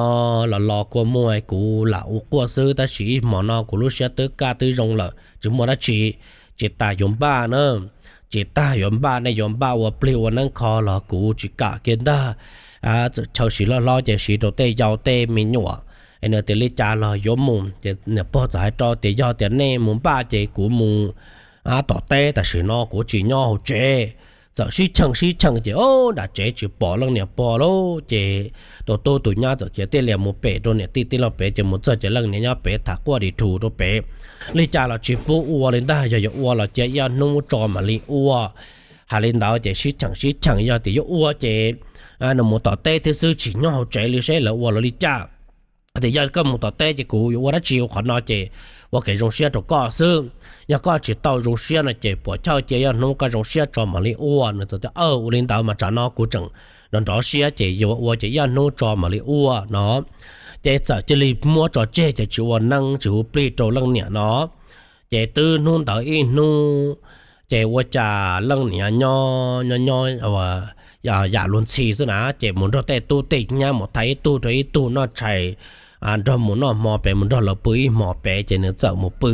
los los kua muag kuv lam ua quaj xwb, tab sis ib hmo no kuv lub siab twb kaj twb zoo lawm, tsis muaj dab tsi. Tsis tas yuav npaj na, tsis tas yuav npaj, nej yuav npaj ua plig ua neeb kho los kuv tsis kam kiag ntag. Txawm chaw siv hlob hlob ces siv rau tej yau tej me nyuam, Nws tias li cas los yuav mus. Ces niam pog txawm hais rau tias yog tias nej mus npaj ces kuv mus tom teb, tam sim no kuv tsis nyob hauv tsev. Txawm sib cheem sib cheem ces nram tsev tsis pom leej niam pog lawm. Ces tus tub tus nyab txawm khiav tij lias mus pem rau niam tij tij laug pem, ces mus txog ces leej niam nyob pem tham quaj dis rhu rau pem. Li cas los tsis pub ua li ntag, yog yuav ua los cia ib ob hnub tso mam li ua. Hais li ntawd ces sib cheem sib cheem, yog tias yuav ua ces nws mus tom teb thiab xwb, tsis nyob hauv tsev li, seb lawv ua lawv li cas. Tias yog koj mus tom teb ces kuv yuav ua dab tsi, ua qhov no ces ua kev zoo siab rau koj xwb. Yog koj tsis tau zoo siab no ces puas chawj cia ib ob hnub koj zoo siab tso mam li ua. Nws txawm tias aw, ua li ntawd mas tsam no kuv tseem nrov nrov siab ces yuav ua ces ib ob hnub tso mam li ua no. Ces txawm cia li muab tso tseg ces tsis ua neeb tsis hu plig rau leej niam no. Ces twb hnub ntawd ib hnub, ces ua cas leej niam nyob nyob nyob yam luag ntxhi xwb na, ces mus nrog tej tub tej nyab mus thaiv ib tug rau ib tug noj tshais, nrog mus noj hmo pem, mus nrog lawv pw ib hmos pem, ces nws txawm mus pw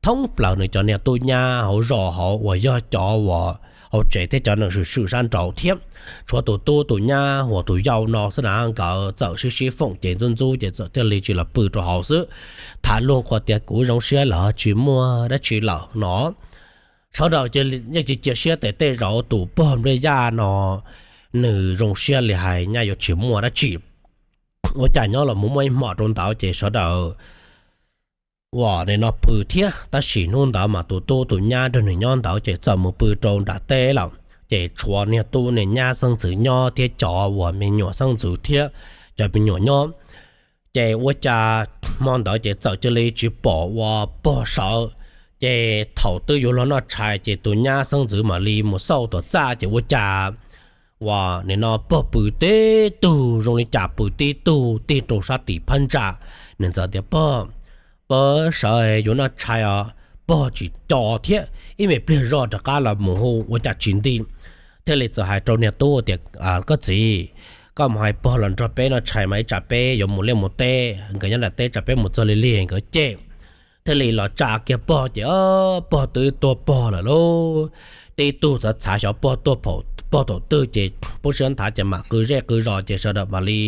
thoob plaws nws cov niag tub nyab hauv zos hauv uas yog cov uas hauv tsev thiab cov neeg swm swm sab nraud thiab. Tshuav tus tub tus nyab uas tus yau no xwb na, nkawd txawm sib sib foom ces ntxub ntxub ces txawm thiaj li tsis los pw rau hauv xwb. Tham luag qhuas tias kuv zoo siab lawm, tsis muaj dab tsi lawm no. Sawv daws yeej tsis cia siab tias tej zaum tus pog nplej yaj no nws zoo siab li hais nyaj yuav tsis muaj dab tsi. Ua cas nyob los mus muaj ib hmos rau ntawd ces sawv daws ua li no pw thiab. Tab sis hnub ntawd mas tus tub tus nyab nrog nws nyob ntawd ces txawm mus pw rau nram teb lawm. Ces tshuav niag tub niag nyab xeeb ntxwv nyob thiab cov uas me nyuam xeeb ntxwv thiab cov me nyuam nyob. Ces ua cas hmo ntawd ces txawm cia li tsis pom ua pog sawv. Ces thaum twb yuav luag noj tshais ces tus nyab xeeb ntxwv mam li mus xauj tom txaj ces ua cas ua nim no pog pw tib tug zoo li cas pw tib tug tig rau sab tim phab ntsa. Nws txawm tias pog, pog sawv yuav noj tshais os. Pog tsis co thiab, ib me pliag zoj rov qab los mus hu ua cas tsis nti. Thiaj li txawm hais rau niag tub tias koj txiv, koj mus hais pog los nrog peb noj tshais mas ib tsam peb yuav mus liaj mus teb, nkawd nyob nram teb tsam peb mus txog li lig nkawd cem. Thiaj li los tsa kiag pog ces pog twb tuag pog lawm lauj. Tib tug txhav txhav xyov pog tuag pog thaum twg ces pub siab nthav ces mam qw zej qw zos ces sawv daws mam li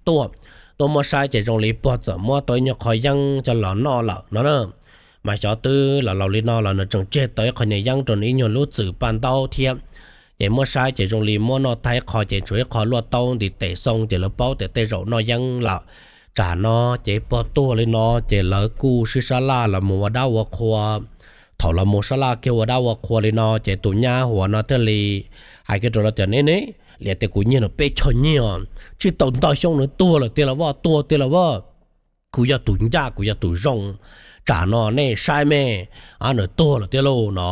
tuaj. Tuaj muab saib ces zoo li pog txawm muab tau ib nyuag qho yeeb coj los noj lawm no na. Mas xyov twb los laus li no los nws tseem tseg tau ib qho niag yeeb rau nws ib nyuag lub txwm paj ntaub thiab. Ces muab saib ces zoo li muab noj tag ib qho ces tshuav ib qho luaj taub ntiv tes xoo ces lawv paub tias tej zaum noj yeeb lawm. Tsam no ces pog tuag li no ces lawv kuj sib sab laj los mus ua dab ua qhua. Thaum los mus sab laj kiag ua dab ua qhua li no ces tus nyab huas no thiaj li hais kiag rau lawv tias ne ne, liam tias kuv nyiag nws peb choj nyiaj, tsis tau ntau xyoo nws tuag lawm tiag los vaj, tuag tiag los vaj. Kuv yog tus ncaj, kuv yog tus zoo, tsam no nej saib me, nws tuag lawm tiag lauj no.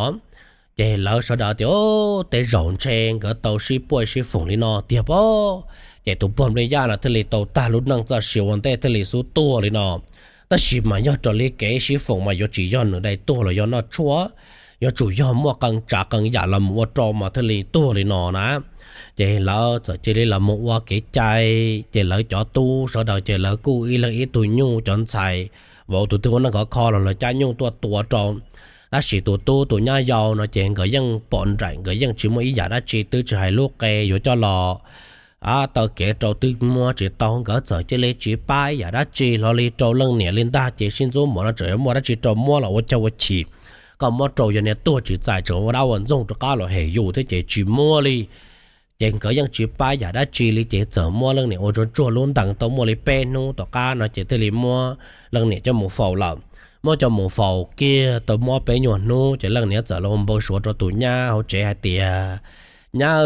Ces lawv sawv daws tias tej zaum ntshe nkawd tau sib puaj sib foom li no tiag pob. Ces tus pog nplej yaj no thiaj li tau tag lub neej txoj sia ua ntej thiaj li xub tuag li no. Tab sis mas yog raws li kev sib foom mas yuav tsis yog nws dai tuag los yog noj tshuaj, yuav tsum yog muaj qee tsav qee yam los mus ua rau mas thiaj li tuag li no na. Ces lawv txawm cia li los mus ua kev cai, ces lawv cov tub sawv daws ces lawv kuj ib leeg ib tug nyuj, cov ntxhais vauv tus twg ua neej khov kho los lawv cab nyuj tuaj tua rau. Tab sis tus tub tus nyab yau no ces nkawd yeej pom nraim, nkawd yeej tsis muaj ib yam dab tsi, twb tsis hais lub qe yuav coj los taw kev rau twb muab tsis tau. Nkawd txawm cia li tsis pab ib yam dab tsi hlo li rau leej niam li ntag. Ces sib ntxub mov no tseem yuav muaj dab tsi rau muab los ua caug ua chim, koj muab rau yog niag tuag tsis txais tseem ua dab ua ntxoog rov qab los hem yus thiab ces tsis muab li. Ces nkawd yeej tsis pab yam dab tsi li ces txawm muab leej niam ua tsuag tsuag lub ntees tau muaj li peb hnub tom qab no ces thiaj li muab leej niam coj mus faus lawm. Muab coj mus faus kiag tau muaj peb nyuag hnub ces leej niam txawm los ua npau suav rau tus nyab hauv tsev hais tias, nyab,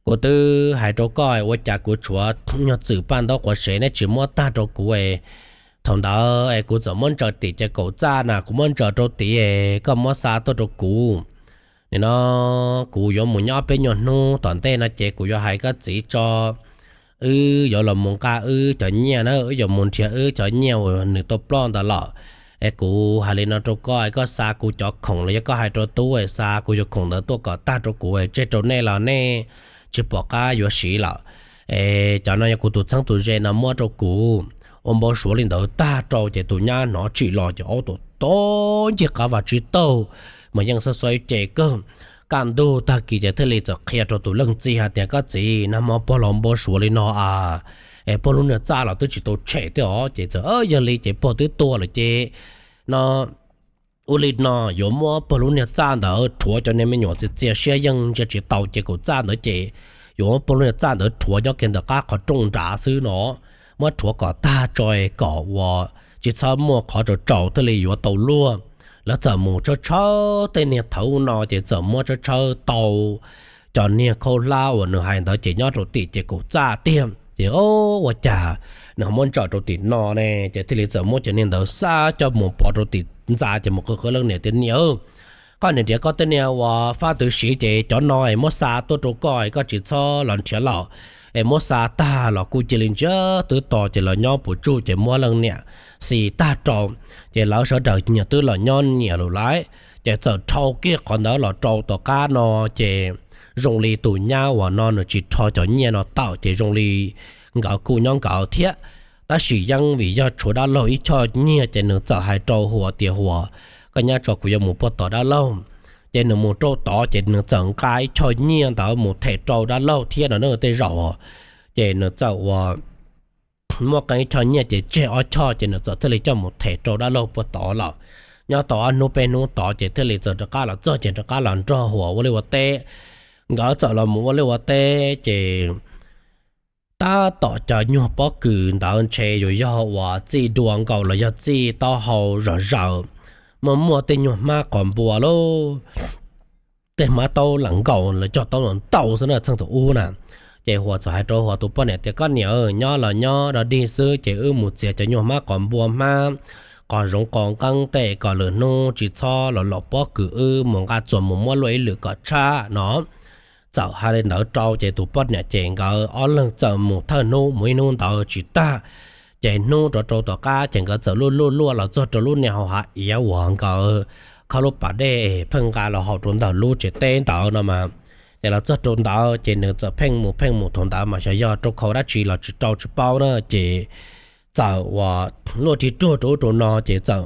kuv twb hais rau koj ua cas kuv tshuav nyuag txwm paj ntaub quav sev neb tsis muab tag rau kuv. Thaum ntawd es kuv txawm muab ntsaws tim ces kaum txaj na, kuv muab ntsaws rau tid, koj muab xa tuaj rau kuv. Nim no kuv yuav mus nyob peb nyuag hnub tom ntej no ces kuv yuav hais koj txiv tso, wb yuav los mus nqa wb cov nyiaj na, wb yuav mus nrhiav wb cov nyiaj uas nws tau ploj ntawd los. Es kuv hais li no rau koj, koj xa kuv cov khoom los yog koj hais rau tub xa kuv cov khoom ntawd tuaj kom tag rau kuv, tseg rau nej los nej tsis pom qab yuav siv lawm. Es cov no yog kuv tus txheeb tus ze no muab rau kuv. Ua npau suav li ntawd tag rau ces tus nyab hnov tsim los ces ua tus to ncig qab vaj tsib taug, mas yeej xob xob ib ce kawg. Kaj ntug tag kis ces thiaj li txawm qhia rau tus leej txiv hais tias, koj txiv, nag hmo pog los npau suav li no as, es puag lub niag txaj los twb tsis tau tshem thiab os. Ces txawm, Yog li ces puag twb tuag lawm ces no ua li no, yuav muab puag lub niag txaj ntawd rhuav cov niag me nyuam txias txias siab yeej ntsia tsis tau ces kaum txaj ntawd ces yuav muab puag lub niag txaj ntawd rhuav nyob kiag ntawm qab qhov rooj nrad xwb no. Muab rhuav kom tag tso kom uas tsis txhob muaj qhov tsaus tsaus thiaj li yuav tau luag. Lawv txawm mus tshawb tshawb tej niag thawv no ces txawm muab tshawb tshawb tau cov niag khaub hlab uas nws hais ntawd ces nyob rau tim ces kaum txaj tiag ces, Ua cas nws ho muab ntsaws rau tim no ne? Ces thiaj li txawm muab cov niag ntawd xa coj mus pov rau tim ntxa ces mus qw qw leej niam tias, Niam, koj niam tias koj tej niag uas fab twv siv ces cov no es muab xa tuaj rau koj es koj tsis txhob los nrhiav lawm, es muab xa tag los kuj cia li ntsiag twb to ces los nyob puas tsuj ces muab leej niam xis tag rau. Ces lawv sawv daws nyias twb los nyob nyias lawm lauj. Ces txawm rho kiag qhov ntawd los rau tom qab no ces zoo li tus nyab uas no nws tsis rho cov nyiaj no tawm ces zoo li nkawd kuj nyob nkawd thiab. Tab sis yeej vim yog tshuav dab laug ib choj nyiaj ces nws txawm hais rau Huas tias, Huas, koj nyab tso kuv yuav mus puag tom dab laug. Ces nws mus rau tod ces nws txawm nqa ib choj nyiaj ntawd mus them rau dab laug thiab no tej zaum. Ces nws txawm uas muaj qee ib choj nyiaj ces tseg ob choj ces nws txawm thiaj li coj mus them rau dab laug puag tod lawm. Nyob tau ob hnub peb hnub tod ces thiaj li txawm rov qab los txog ces rov qab los nrog Huas ua liaj ua teb. Nkawd txawm los mus ua liaj ua teb ces tab tom cov nyuag pob kws ntawd ntshe yuav yog uas txij dua nkaus los yog txij taub hau zom zaws, muaj muaj tej nyuag hmab qos npua lauj, tej hmab taub lam nkaus los cog taub lam ntau xwb na txheej thaum ub na. Ces Huas txawm hais rau Huas tus poj niam tias, Koj niam, nyob los nyob dog dig xwb ces wb mus txiav cov nyuag hmab qos npua hmab qos zoov qos nqeeb tej kom lwm hnub tsis txhob los lom pob kws wb mus nqa txuas mus muab luaj ib lwm kom tshab no. Txawm hais li ntawd rau ces tus poj niam ces nkawd ob leeg txawm mus thawj hnub mus ib hnub ntawd tsis tag, ces hnub rov rau tom qab ces nkawd txawm luaj luaj luaj los txog rau lub niag hau hav iav uas nkawd kho lub pas dej pheej nqa los haus rau ntawm lub tsev teb ntawd no mas. Ces los txog rau ntawd ces nws txawm pheej mus pheej mus thaum ntawd mas xyov yog rau khau dab tsi los tsis rau tsis paub na ces txawm uas luaj ris ruag rau ub rau no ces txawm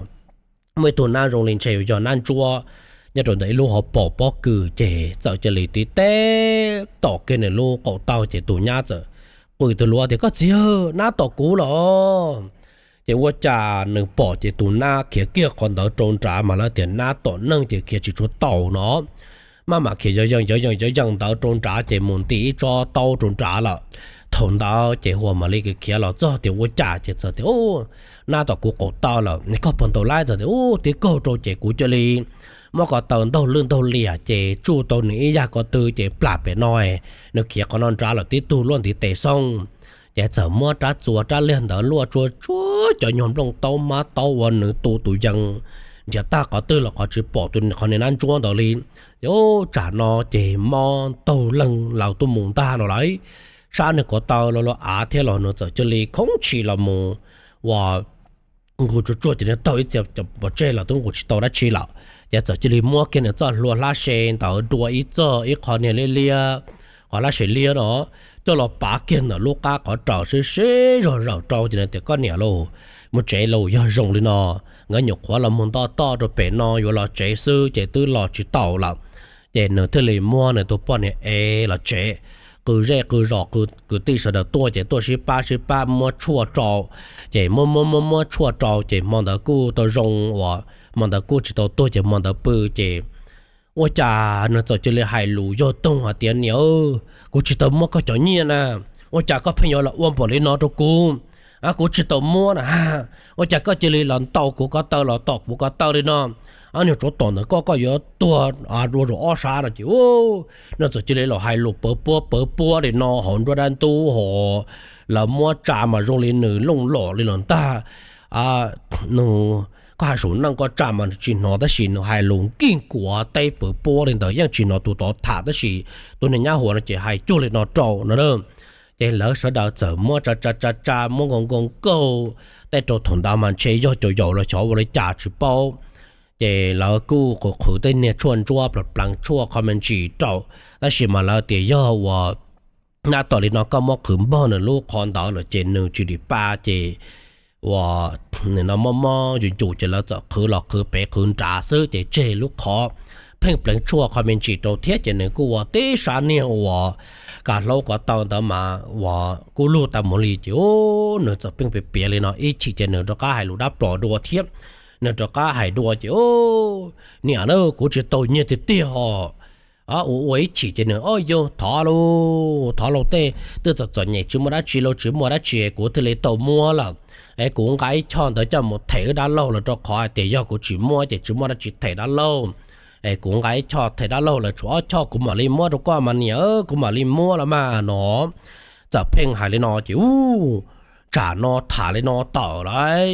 muaj ib tug nab zoo li ntshe yog nab ntsuab nyob rau ntawm ib lub hauv paus pob kws ces txawm cia li tiv teb tom kiag nws lub qaum taug ces tus nyab txawm qw tus luav tias, Koj txiv, nab tom kuv los! Ces ua cas nws pom ces tus nab khiav kiag qhov ntawd rau nrad mas lawv tias nab tom neeg ces khiav tsis tshua taus no. Maj mam khiav yov yees yov yees yov yees ntawd rau nrad ces mus nti ib tsob taub rau nrad lawm. Thaum ntawd ces Huas mam li khiav los txog tias ua cas ces txawm tias, Nab tom kuv qaum taug lawm. Koj puas ntaus laib? Txawm tias, Ub, tib kaug rau ces kuv cia li muab ko taw ntaug lwj ntaug liam ces tsuj tau nws ib yag ko tw ces plam pem no, nws khiav qhov no nrad lawm tib tug luaj ntiv tes xoob. Ces txawm muab rab txuas rab liag ntawd luaj tsuag tsuag cov nyuag nplooj taub hmab taub uas nws tu tus yees nrhiav tag qhov twg los qhov tsis pom tus qhov niag nab ntsuab ntawd li. Ces ub, tsam no ces mob taug leeg laus tuaj mus ntag no lauj. Sab niag ko taw los los av thiab los nws txawm cia li khoob tshis los mus uas nqus tsuag tsuag ces nws taug ib txhia pov tseg los twb nqus tsis tau dab tsi lawm. Ces txawm cia li muab kiag nws txoj hlua hlab se ntawd dua ib txoj ib qho niag liab liab, qhov hlab se liab no, coj los pav kiag ntawm lub qab qhov raws sib sib zog zawm rau ces nws tias, Koj niam lauj, mus tsev lauj, yog zoo li no, nkawd nyuam qhuav los mus nto toj rau pem no yuav los tsev xwb ces twb los tsis taus lawm. Ces nws thiaj li muab nws tus poj niam ev los tsev, qw zej qw zos, kwv tij sawv daws tuaj ces tuaj sib pab sib pab muab tshuaj rau. Ces muab muab muab muab tshuaj rau ces hmo ntawd kuj tau zoo uas hmo ntawd kuj tsis tau tuag ces hmo ntawd pw ces ua cas nws txawm cia li hais lus yog toog hais tias, Niam, kuv tsis tau muab koj cov nyiaj na, ua cas koj pheej yuav los ua npaum li no rau kuv? Kuv tsis tau muab na, ua cas koj cia li los ntaus kuv ko taw los tom kuv ko taw li no? Niag tsov tom ntawm koj, koj yuav tuag dua zaum ob sab no ces nws txawm cia li los hais lus pawv puab pawv puab li no hauv nruab dab ntub ho lawv muab tsa mas zoo li nws looj lom li los ntag. Nws, koj hais saum neej koj tsa mas nws tsis hnov tab sis nws hais lus nkij nkuav teb pawv puab li ntawd yeej tsis hnov tus tod tham tab sis tus niag nyab Huas no ces hais cuag li no rau no. Ces lawv sawv daws txawm muab tsa tsa tsa tsa muab nkaus nkaus nkaus tej rau thaum ntawd mas ntshe yog caum yaus los xyov ua li cas tsis paub. Ces lawv kuj qhwv qhwv tej niag tshuaj ntsuab plas plees tshuaj qho me ntsis rau, tab sis mas lawv tias yog uas nab tom li no koj muab qhwv npog nws lub qhov ntawd lawm ces nws tsis dim pa ces uas nim no mob mob yus yus ces lawv txawm qhwv los qhwv pem qhwv nrad xwb ces tseg lub qhov pheej pleev tshuaj qhov me ntsis rau thiab ces nws kuj ua tib sab niag uas kav hlaub kov taw ntawd mas uas kub lug tau mus li ces nws txawm pheej piav piav li no ib chim ces nws rov qab hais lus dab plos dua thiab. Nws rov qab hais dua ces, Niam na, kuv tsis tau nyiaj tiag tiag hos. Ua ua ib chim ces nws, Ob yog thov lauj, thov lauj, tej twb txom txom nyem tsis muaj dab tsi lauj, tsis muaj dab tsi kuv thiaj li tau muab lawm. Es kuv nqa ib choj ntawd coj mus them wb dab laug los rau qhov hais tias yog kuv tsis muab ces tsis muaj dab tsi them dab laug. Es kuv nqa ib choj them dab laug lawm tshuav ob choj kuv mam li muab rau koj mas niam, kuv mam li muab los mas no. Txawm pheej hais li no ces ub, tsam no tham li no tawm lawm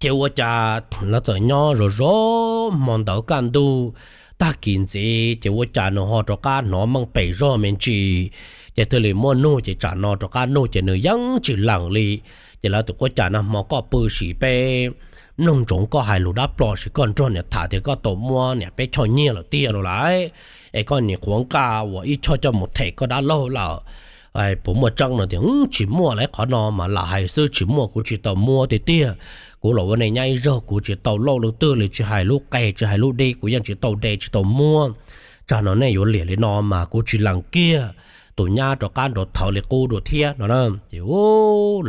ces ua cas lawv txawm nyob zov zov hmo ntawd kaj ntug tag kis ntxiv ces ua cas nws ho rov qab hnov meej pem zog me ntsis, ces thiaj li muab nug ces tsam no rov qab nug ces nws yeej tsis lees li. Ces lawv tias, Ua cas nag hmo koj pw sim peb mloog ntsoov koj hais lus dab plos sim koj nrog niam tham tias koj tau muab niam peb choj nyiaj lawm tiag no lawm, es koj nim qhuav nqa ua ib choj coj mus them koj dab laug lawm, puas muaj tseeb no? Tias, Tsis muaj lauj, qhov no mas lam hais xwb, tsis muaj, kuv tsis tau muab tiag tiag. Kuv los ua neej nyab ib zaug kuv tsis tau lauj lwm twg li, tsis hais lub qe tsis hais lub dib kuv yeej tsis tau de tsis tau muab. Tsam no nej yuav liam li no mas kuv tsis lees kiag. Tus nyab rov qab nrov thawv li qub dua thiab no na. Ces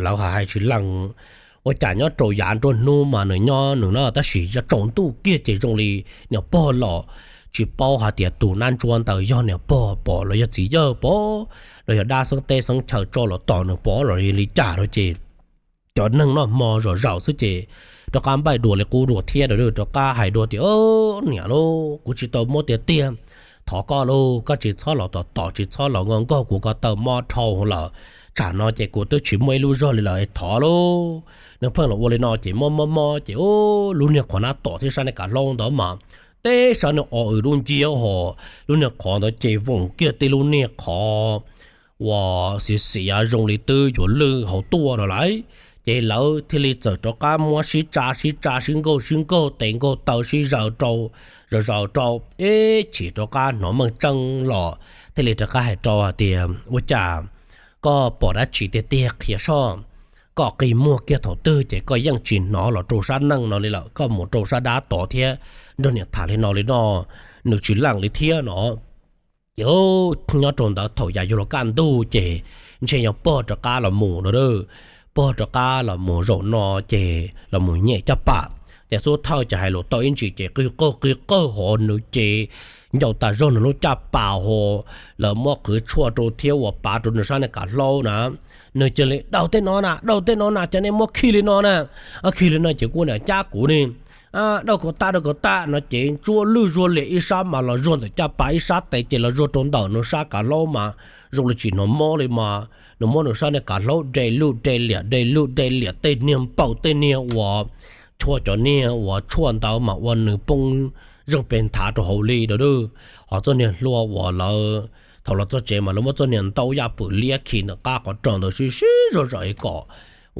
lawv hais hais tsis lees, ua cas nyob rau yav nruab hnub mas nws nyob nws no tab sis yog tsaus ntuj kiag ces zoo li niam pog los tsis paub hais tias tus nab ntsuab ntawd yog niam pog pom los yog txiv yawg pom los yog dab xeeb teb xeeb chaw tso los tom nws pom los li cas rau ces cov neeg noj hmo zom zaum xwb ces rov qab npaij dua li qub dua thiab, rov qab hais dua tias, Niam lauj, kuv tsis tau muab tiag tiag, thov koj lauj, koj tsis txhob los tom tom, tsis txhob los nkaug nkaug kuv ko taw mob dhau lawm, tsam no ces kuv twb tsis muaj ib lub zog li lawm, thov lauj. Nws pheej los ua li no ces mob mob mob ces lub niag qhov nab tom thiab sab niag kav hlaub ntawd mas teb sab niag o w dub nciab ho, lub niag qhov ntawd ces voos kiag tej lub niag qhov uas xiv xiav zoo li twb yuav lwj hauv tuaj no lawm. Ces lawv thiaj li txawm rov qab muab sib tsa sib tsa sib nkaug sib nkaug tes nkaug taw sib zaws rau, zaws zaws rau ib chim rov qab hnov meej tseeb los thiaj li rov qab hais rau hais tias, Ua cas koj pom dab tsi tiag tiag qhia soj? Koj qi muag kiag thaum twg ces koj yeej tsis hnov los rau sab neej no li lawm, koj mus rau sab dab tod thiab nrog niam tham li no li no, nws tsis lees li thiab no. Ces nyob rau ntawd thaum yam yuav luag kaj ntug ces ntshe yog pog rov qab los mus no, pog rov qab los mus zaum no ces los mus nyem caj pas. Ces xub thawj ces hais lus tau ib ntsis ces qig qawg qig qawg ho nws ces ncau tas zog nws lub caj pas ho, lawv muab qhwv tshuaj rau thiab ua pav rau nws sab niag kav hlaub na. Nws cia li, Daug tej no na, daug tej no na, cov nej muab khi li no na, khi li no ces kuv niam cab kuv ne, daug kom tag, daug kom tag no ces ntsuab lwj zuag liam ib sab mas los zuag ntawm caj pas, ib sab tes ces los zuag rau ntawm nws sab kav hlaub mas zoo li tsis hnov mob li mas nws muab nws sab niag kav hlaub de lwj de liam de lwj de liam tej niag npaum tej niag uas tshuaj, cov niag uas tshuaj ntawd mas ua nws poob zeeg pes nthav rau hauv li no. Ho txoj niag hlua uas lawv thaum los txog tsev mas lawv muab txoj niag ntaub yaj pwm liab khi ntawm qab qhov rooj ntawd sib sib zog zog kom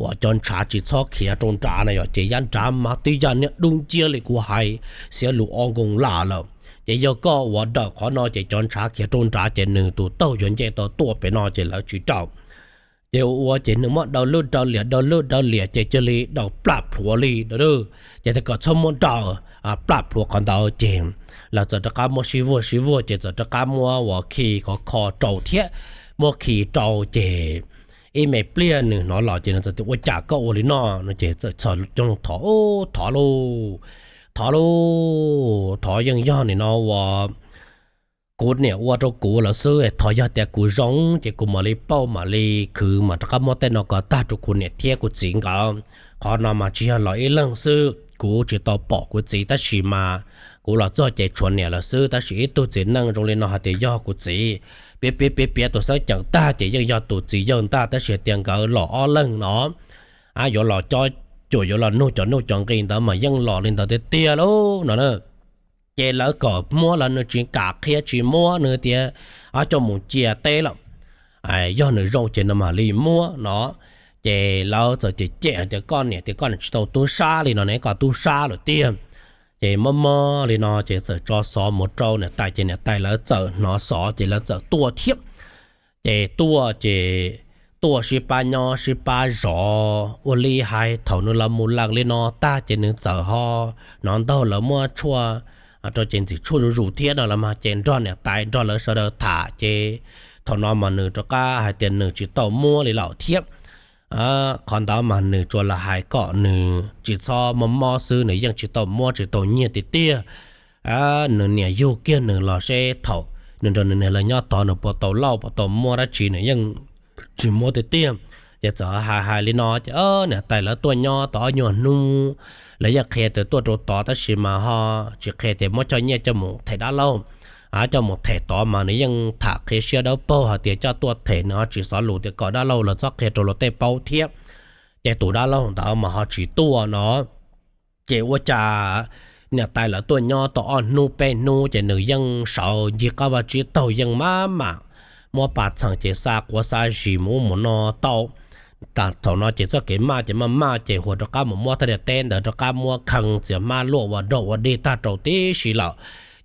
uas cov ntshav tsis txhob khiav rau nrad na yom, ces yaj nrad mas twb yaj niag dub nciab li kuv hais, xiav lus o nkoos lam lawm. Ces yog koj uas dawm qhov no ces cov ntshav khiav rau nrad ces nws tus taug yuav nce tau tuaj pem no ces lawv tsis raws. Ces ua ua ces nws muab daws lwj daws liam daws lwj daws liam ces cia li daws plam plhuav li no. Ces tias kom txhob muab daws, plam plhuav qhov ntawd ces lawv txawm rov qab muab sib vuag sib vuag ces txawm rov qab muab uas khi khov kho rau thiab, muab khi rau ces ib me pliag nws hnov los ces nws txawm tias, Ua cas koj ua li no? No ces txawm txhos caug thov, Thov lauj, thov lauj, thov yeej yog nim no uas kuv niam ua rau kuv lawm xwb, thov yog tias kuv zoo ces kuv mam li pauj mam li khwv mam rov qab muab tej no kom tag rau kuv niam thiab kuv txiv nkawd. Qhov no mas tsis yog los ib leeg xwb, kuv tsis tau pom kuv txiv tab sis mas kuv los txog ces tshuav niam lawm xwb, tab sis ib tug txiv neej zoo li no hais tias yog kuv txiv. Piav piav piav piav tus xeeb ceem tag ces yeej yog tus txiv yawg ntag, tab sis tias nkawd los ob leeg no yuav los cob cuam yuav los nug cov nuj cov nqi ntawd mas yeej los li ntawd tiag tiag lauj no na. Ces lawv kom muab los nws tsis kam qhia tsis muab, nws tias coj mus cia teb lawm, yog nws zoo ces nws mam li muab no. Ces lawv txawm cem cem hais tias, Koj niam tias koj niam tsis tau tub sab li no ne, koj tub sab lawm tiag. Ces mob mob li no ces txawm tso xov mus rau niam tais ces niam tais lawv txawm hnov xov ces lawv txawm tuaj thiab. Ces tuaj ces tuaj sib pab nyob sib pab zov ua li hais thaum nws los mus lees li no tag ces nws txawm ho hnov ntaug lawv muab tshuaj rau ces ntxim tshuaj zuj zus thiab no los mas ces nrog niam tais nrog lawv sawv daws tham ces thaum no mas nws rov qab hais tias nws tsis tau muab li lawm thiab. Qhov ntawd mas nws tsuas lam hais kom nws tsis txhob mob mob xwb, nws yeej tsis tau muab tsis tau nyiaj tiag tiag. Nws niam yug kiag nws los seb thaum nws nrog nws niam lawv nyob tod nws puas tau lauj, puas tau muab dab tsi, nws yeej tsis muab tiag tiag. Ces txawm hais hais li no ces niam tais lawv tuaj nyob tau ob nyuag hnub, lawv yeej qhia tias tuaj rau tod tab sis mas ho tsis qhia tias muab cov nyiaj coj mus them dab laug, coj mus them tod mas nws yeej tham qhia siab dawb paug hais tias coj tuaj them nws ho tsis xav lus tias kom dab laug los txhob qhia rau luag tej paub thiab. Ces tus dab laug ntawd mas ho tsis tuaj no. Ces ua cas niam tais lawv tuaj nyob tau ob hnub peb hnub ces nws yeej sawv ncig qab vaj tsib taug yeej maj mam muab pas txheem ces xa quav xa zis mus ub mus no tau. Thaum no ces txoj kev maj ces maj maj ces Huas rov qab mus muab thaj niam teb ntawd rov qab muab khee txiav hmab luaj ua dog ua dig tag rau tib si lawm.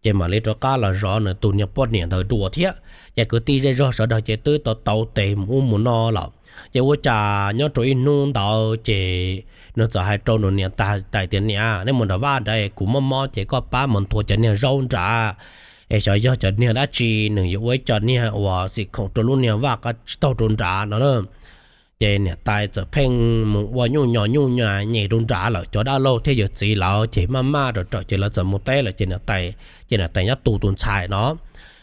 Ces mam li rov qab los zov nws tus niag poj niam ntawd dua thiab. Ces kwv tij zej zog sawv daws ces twb tau tau tes mus ub mus no lawm. Ces ua cas nyob rau ib hnub ntawd ces nws txawm hais rau nws niam tais tias, Niam, nej mus nram vaj nrad, kuv mob mob ces koj pab mus nthua cov niag zaub nrad es xyov yog cov niag dab tsi, nws yuav ua ib co niag uas xim khoom rau lub niag vaj qab tsib taug rau nrad no na. Ces niam tais txawm pheej mus ua nyuj nyos nyuj nyos nyem rau nrad lawm, cov dab laug thiab yawm txiv lawv ces maj maj rawm rawm ces lawv txawm mus teb lawm ces niam tais, ces niam tais nyob tu tus ntxhais no.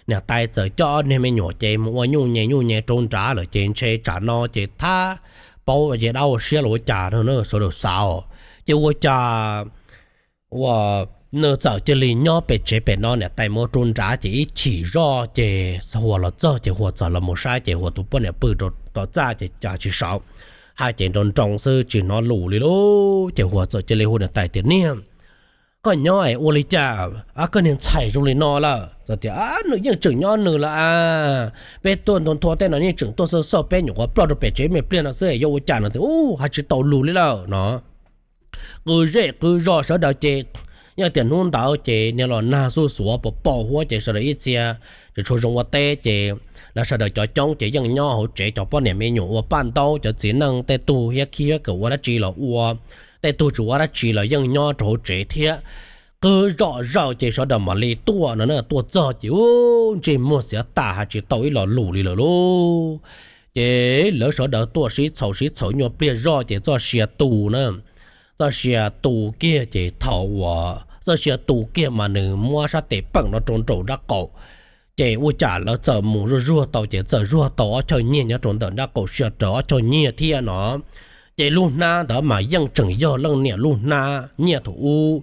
Niam tais txawm coj ob niag me nyuam ces mus ua nyuj nyem nyuj nyem rau nrad lawm ces ntshe tsam no ces thab paub ces dab ua siab los ua cas no sawv daws xav. Ces ua cas ua nws txawm cia li nyob pem tsev pem no, niam tais mus rau nrad ces ib chim zoj ces Huas los txog ces Huas txawm los mus saib ces Huas tus poj niam pw rau tom txaj ces cas tsis sawv, hais ces nroo nroo xwb tsis hnov lus li lauj. Ces Huas txawm cia li hu niam tais tias, Niam, koj nyob es ua li cas koj niag ntxhais zoo li no lawm? Txawm tias, Nws yeej tseem nyob nws lawm a, peb tuaj nthua nthua tej no yeej tseem tuaj xauj xauj peb nyuam qhuav ploj rau pem tsev me pliag no xwb es yuav ua cas no tias, Ub, hais tsis tau lus li lawm no. Qw zej qw zos sawv daws ces yog tias hnub ntawd ces niag los nag xuj xuav pos pos huab ces sawv daws ib txhia tseem tshuav zoo ua teb ces lawv sawv daws cov coob ces yeej nyob hauv tsev, cov poj niam me nyuam ua paj ntaub, cov txiv neej tej tug hiab khib hiab kawm ua dab tsi los ua, tej tug tsis ua dab tsi los yeej nyob rau hauv tsev thiab. Qw zom zaws ces sawv daws mam li tuaj no na, tuaj txog ces ub, ntsej muag xiav tas hais tsis tau ib lo lus li lawm lauj. Ces lawv sawv daws tuaj sib txhaum sib txhaum nyuag pliag zoj ces txoj sia tu na, txoj sia tu kiag ces thaum uas txoj sia tu kiag mas nws muab sab tes peem no rau nraum nrab qaum. Ces ua cas lawv txawm mus zuag zuag tau ces txawm zuag tau ob choj nyiaj nyob rau ntawm nrab qaum sia raws ob choj nyiaj thiab no. Ces lub hnab ntawd mas yeej tseem yog leej niam lub hnab nyiaj thaum ub,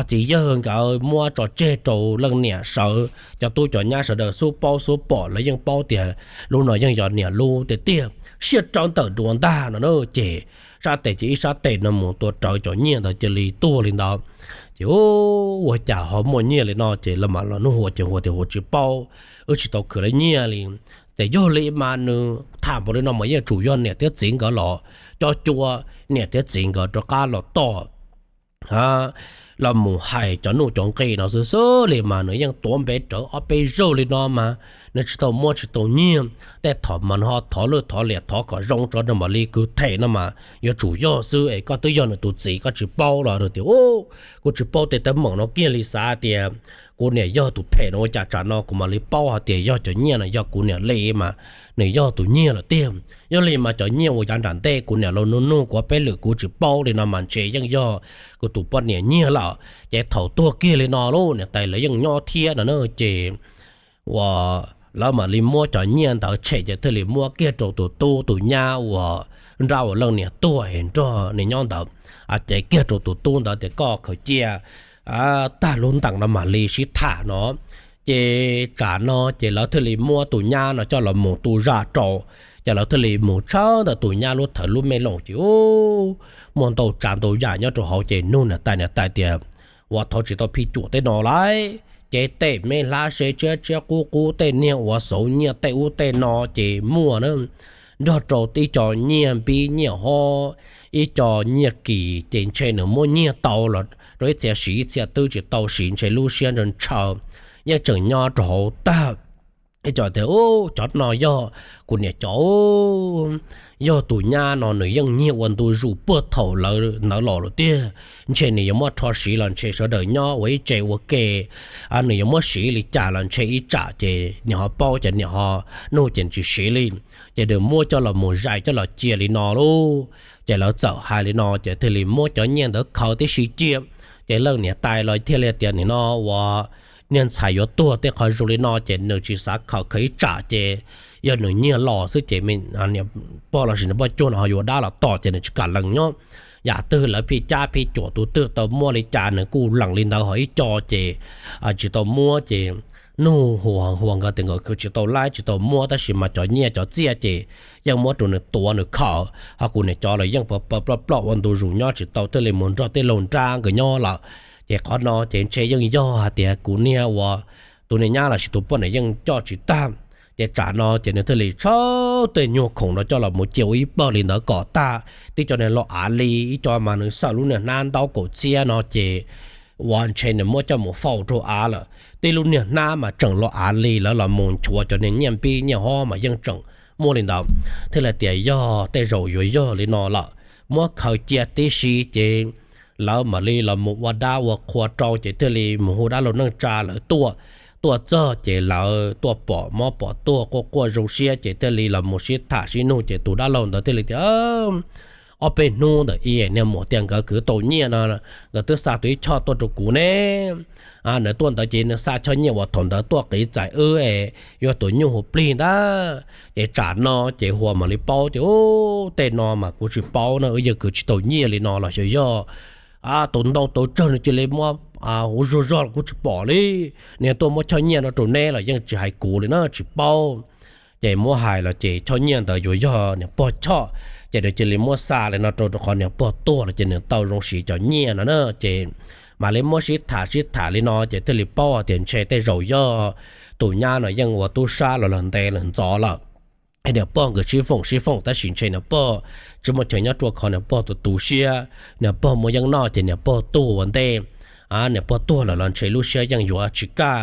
txiv yawg nkawd muab tso tseg rau leej niam sawv, cov tub cov nyab sawv daws xub paub xub pom lawv yeej paub tias lub no yeej yog niam lub tiag tiag, siab rawv ntawm duav ntag no na. Ces sab tes ces ib sab tes no mus tua rawv cov nyiaj ntawd cia li tuag li ntawd. Ces ua cas ho muaj nyiaj li no ces lawv mam los nug Huas ces Huas tias Huas tsis paub, wb tsis tau khwv lawv nyiaj li. Ces yog li mas nws tham npaum li no mas yeej tsum yog niam thiab txiv nkawd los cov cua, niam thiab txiv nkawd rov qab los tom los mus hais cov nuj cov nqi no xwb xwb li mas nws yeej tuav npe rawv ob peb zaug li no mas nws tsis tau muab tsis tau nyiag. Tej thaum mas nws ho thov lwj thov liam thov kom zoo tso nrog mam li kwv them no mas yuav tsum yog xwb es koj twb yog nws tus txiv koj tsis paub los nws tias, Kuv tsis paub tej teeb meem no kiag li, xav tias kuv niam yog tus phem no ua cas tsam no kuv mam li paub hais tias yog cov nyiaj no yog kuv niam li mas nws yog tus nyiag lawm tiag. Yog li mas cov nyiaj uas yav nram ntej kuv niam los nug nug kuv ob peb lwm kuv tsis paub li no mas ntshe yeej yog kuv tus poj niam nyiag lawm. Ces thaum tuag kiag li no lauj, niam tais lawv yeej nyob thiab no na, ces uas lawv mam li muab cov nyiaj ntawd tshem ces thiaj li muab kiag rau tus tub tus nyab uas nrab uas leej niam tuag es nrog nws nyob ntawd, cev kiag rau tus tub ntawd tias koj khaws cia tag lub ntees no mam li sib tham no. Ces tsam no ces lawv thiaj li muab tus nyab no coj los mus tu zaj rau, ces lawv thiaj li mus tshawb ntawm tus nyab lub thawv lub me loos ces muaj ntau tsav ntau yam nyob rau hauv ces nug niam tais, niam tais tias, Uas thov tsis tau phij cuam tej no lauj, ces tej me hlab se tshiab tshiab qub qub tej niag uas xauv nyiaj tej ub tej no ces muaj na, nrog rau ib co nyiaj npib nyiaj hob, ib co nyiaj kis ces ntshe nws muab nyiag tau los rau ib txhia siv ib txhia twb tsis tau siv ntshe lub siab ntshaw ntshaw, yeej tseem nyob rau hauv tag. Ib co tias, Cov no yog kuv niam cov, yog tus nyab no nws yeej nyiag ua ntu zus puag thaum lawv ntawd los lawm tiag. Ntshe nws yuav muab rho siv los ntshe sawv daws nyob ua ib tse ua ke, nws yuav muab siv li cas los ntshe ib tsam ces niam ho paub ces niam ho nug ces tsis siv li. Ces nws muab coj los mus zais coj los cia li no lauj. Ces lawv txawm hais li no ces thiaj li muab cov nyiaj ntawd khaws tib si cia. Ces leej niam tais los thiaj li tias, Nim no uas niag ntxhais yuav tuag tej qhov zoo li no ces nws tsis xav khaws, khaws ib tsam ces yog nws nyiag los xwb ces pog lossis nws poj cuag no ho yuav dab los tom ces nws tsis kam lees nyob. Yam twg lawv phij cab phij cuam tus twg tau muaj li cas nws kuj lees li ntawd, ho ib co ces tsis tau muab ces nug hu hua nkawd tias nkawd khwv tsis tau laib tsis tau muab, tab sis mas cov nyiaj cov txiaj ces yeej muab rau nws tuav nws khaws. Ho kuv niam cov los yeej pawg pawg ploj ploj ua ntu zus nyob tsis tau thiaj li mus nrog tej laug nrab nkawd nyob lawm. Ces qhov no ces ntshe yeej yog hais tias kuv niag uas tus niag nyab lossis tus poj niam yeej coj tsis tag. Ces tsam no ces nws thiaj li tshawb tej nyuag khoom no coj los mus cia ua ib pawg li ntawd kom tag. Tib co niag los av li, ib co mas nws xawm lub niag hnab ntaub kaum txhiab no ces uas ntshe nws muab coj mus faus rau av lawm. Tib lub niag hnab mas tseem los av li, lawv los mus nchuav cov niag nyiaj npib nyiaj hob mas yeej tseem muaj li ntawd. Thiaj li tias yog tej zaum yuav yog li no lawm, muab khaws cia tib si ces lawv mam li los mus ua dab ua qhua rau ces thiaj li mus hu dab laug neej tsa lawv tuaj. Tuaj txog ces lawv tuaj pom mob pom tuag quaj quaj zoo siab ces thiaj li los mus sib tham sib nug ces tus dab laug ntawd thiaj li tias, Ob peb hnub ntawm ib niag muam tias nkawd khwv tau nyiaj no, nkawd twb xa tus ib choj tuaj rau kuv ne. Nws tuaj ntawd ces nws xa choj nyiaj uas thaum ntawd tuaj qiv txais wb es yuav tus nyuj hu plig ntawd. Ces tsam no ces hua mam li paub tias, Ub, tej no mas kuv tsis paub na, wb yeej khwv tsis tau nyiaj li no los xyov yog tus ntau tau tsawg nws cia li muab hu zog zog los kuv tsis pom li. Nws tuaj muab choj nyiaj no rau neb los yeej tsis hais kuv li na, tsis paub. Ces muab hais los ces choj nyiaj ntawd yuav yog niam pog choj, ces nws cia li muab xa li no rau qhov niam pog tuag los ces nws tau zoo siv cov nyiaj no na. Ces mam li muab sib tham sib tham li no ces thiaj li paub hais tias ntshe tej zaum yog tus nyab no yeej ua tub sab los lawm ntev lawm ntxov lawm. Niam pog nkawd sib foom sib foom tab sis ntshe niam pog tsis muaj chaw nyob rua qhov niam pog tu tu siab, niam pog muaj yeeb noj ces niam pog tuag ua ntej. Niam pog tuag lawm los ntshe lub siab yeej yuav tsis kaj,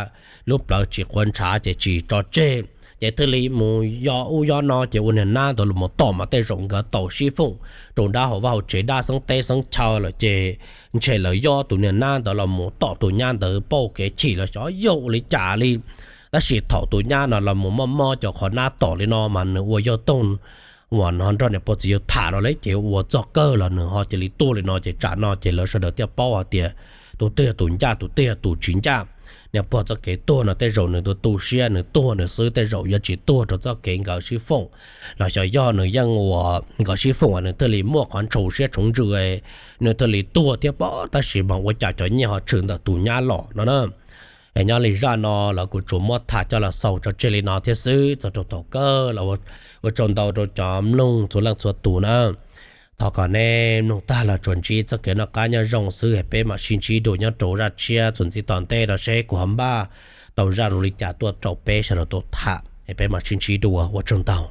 lub plawv tsis quav ntshav ces tsis tso tseg. Ces thiaj li mus yob ub yob no ces ua niag nab ntawd los mus tom mas tej zaum nkawd tau sib foom rau dab hauv vaj hauv tsev dab xeeb teb xeeb chaw lawm ces ntshe lawv yob tus niag nab ntawd los mus tom tus nyab ntawd pauj kev chim los xyov yog ua li cas li. Tab sis thaum tus nyab no los mus mob mob cov qhov nab tom li no mas nws ua yog toog uas no nrog niam pog txiv yawg tham no lawm ces ua txog kawg los nws ho cia li tuag li no ces tsam no ces lawv sawv daws thiaj paub hais tias tus twg yog tus ncaj tus twg yog tus tsis ncaj. Niam pog txoj kev tuag no tej zaum nws tu tu siab nws tuag nws xwb, tej zaum yuav tsis tuag rau txoj kev nkawd sib foom los xyov yog nws yeej ua nkawd sib foom nws thiaj li muaj qhov ntshaus siab tshoov ntsws, nws thiaj li tuag thiab pob. Tab sis mas ua cas cov nyiaj ho tshwm ntawm tus nyab los no na. Es nyob li zaj no los kuv tsuas muab tham coj los xaus tso tseg li no thiab xwb, txog rau thaum kawg los ua tsaug ntau rau cov mloog txhua leej txhua tus na. Thov kom nej mloog tag los tsuas ntsib txoj kev noj qab nyob zoo xwb, es peb mam sib ntsib dua nyob rau zaj tshiab txuas ntxiv tom ntej no seb kuv ho npaj tau zaj zoo li cas tuaj rau peb sawv daws tau tham, es peb mam sib ntsib dua, ua tsaug ntau.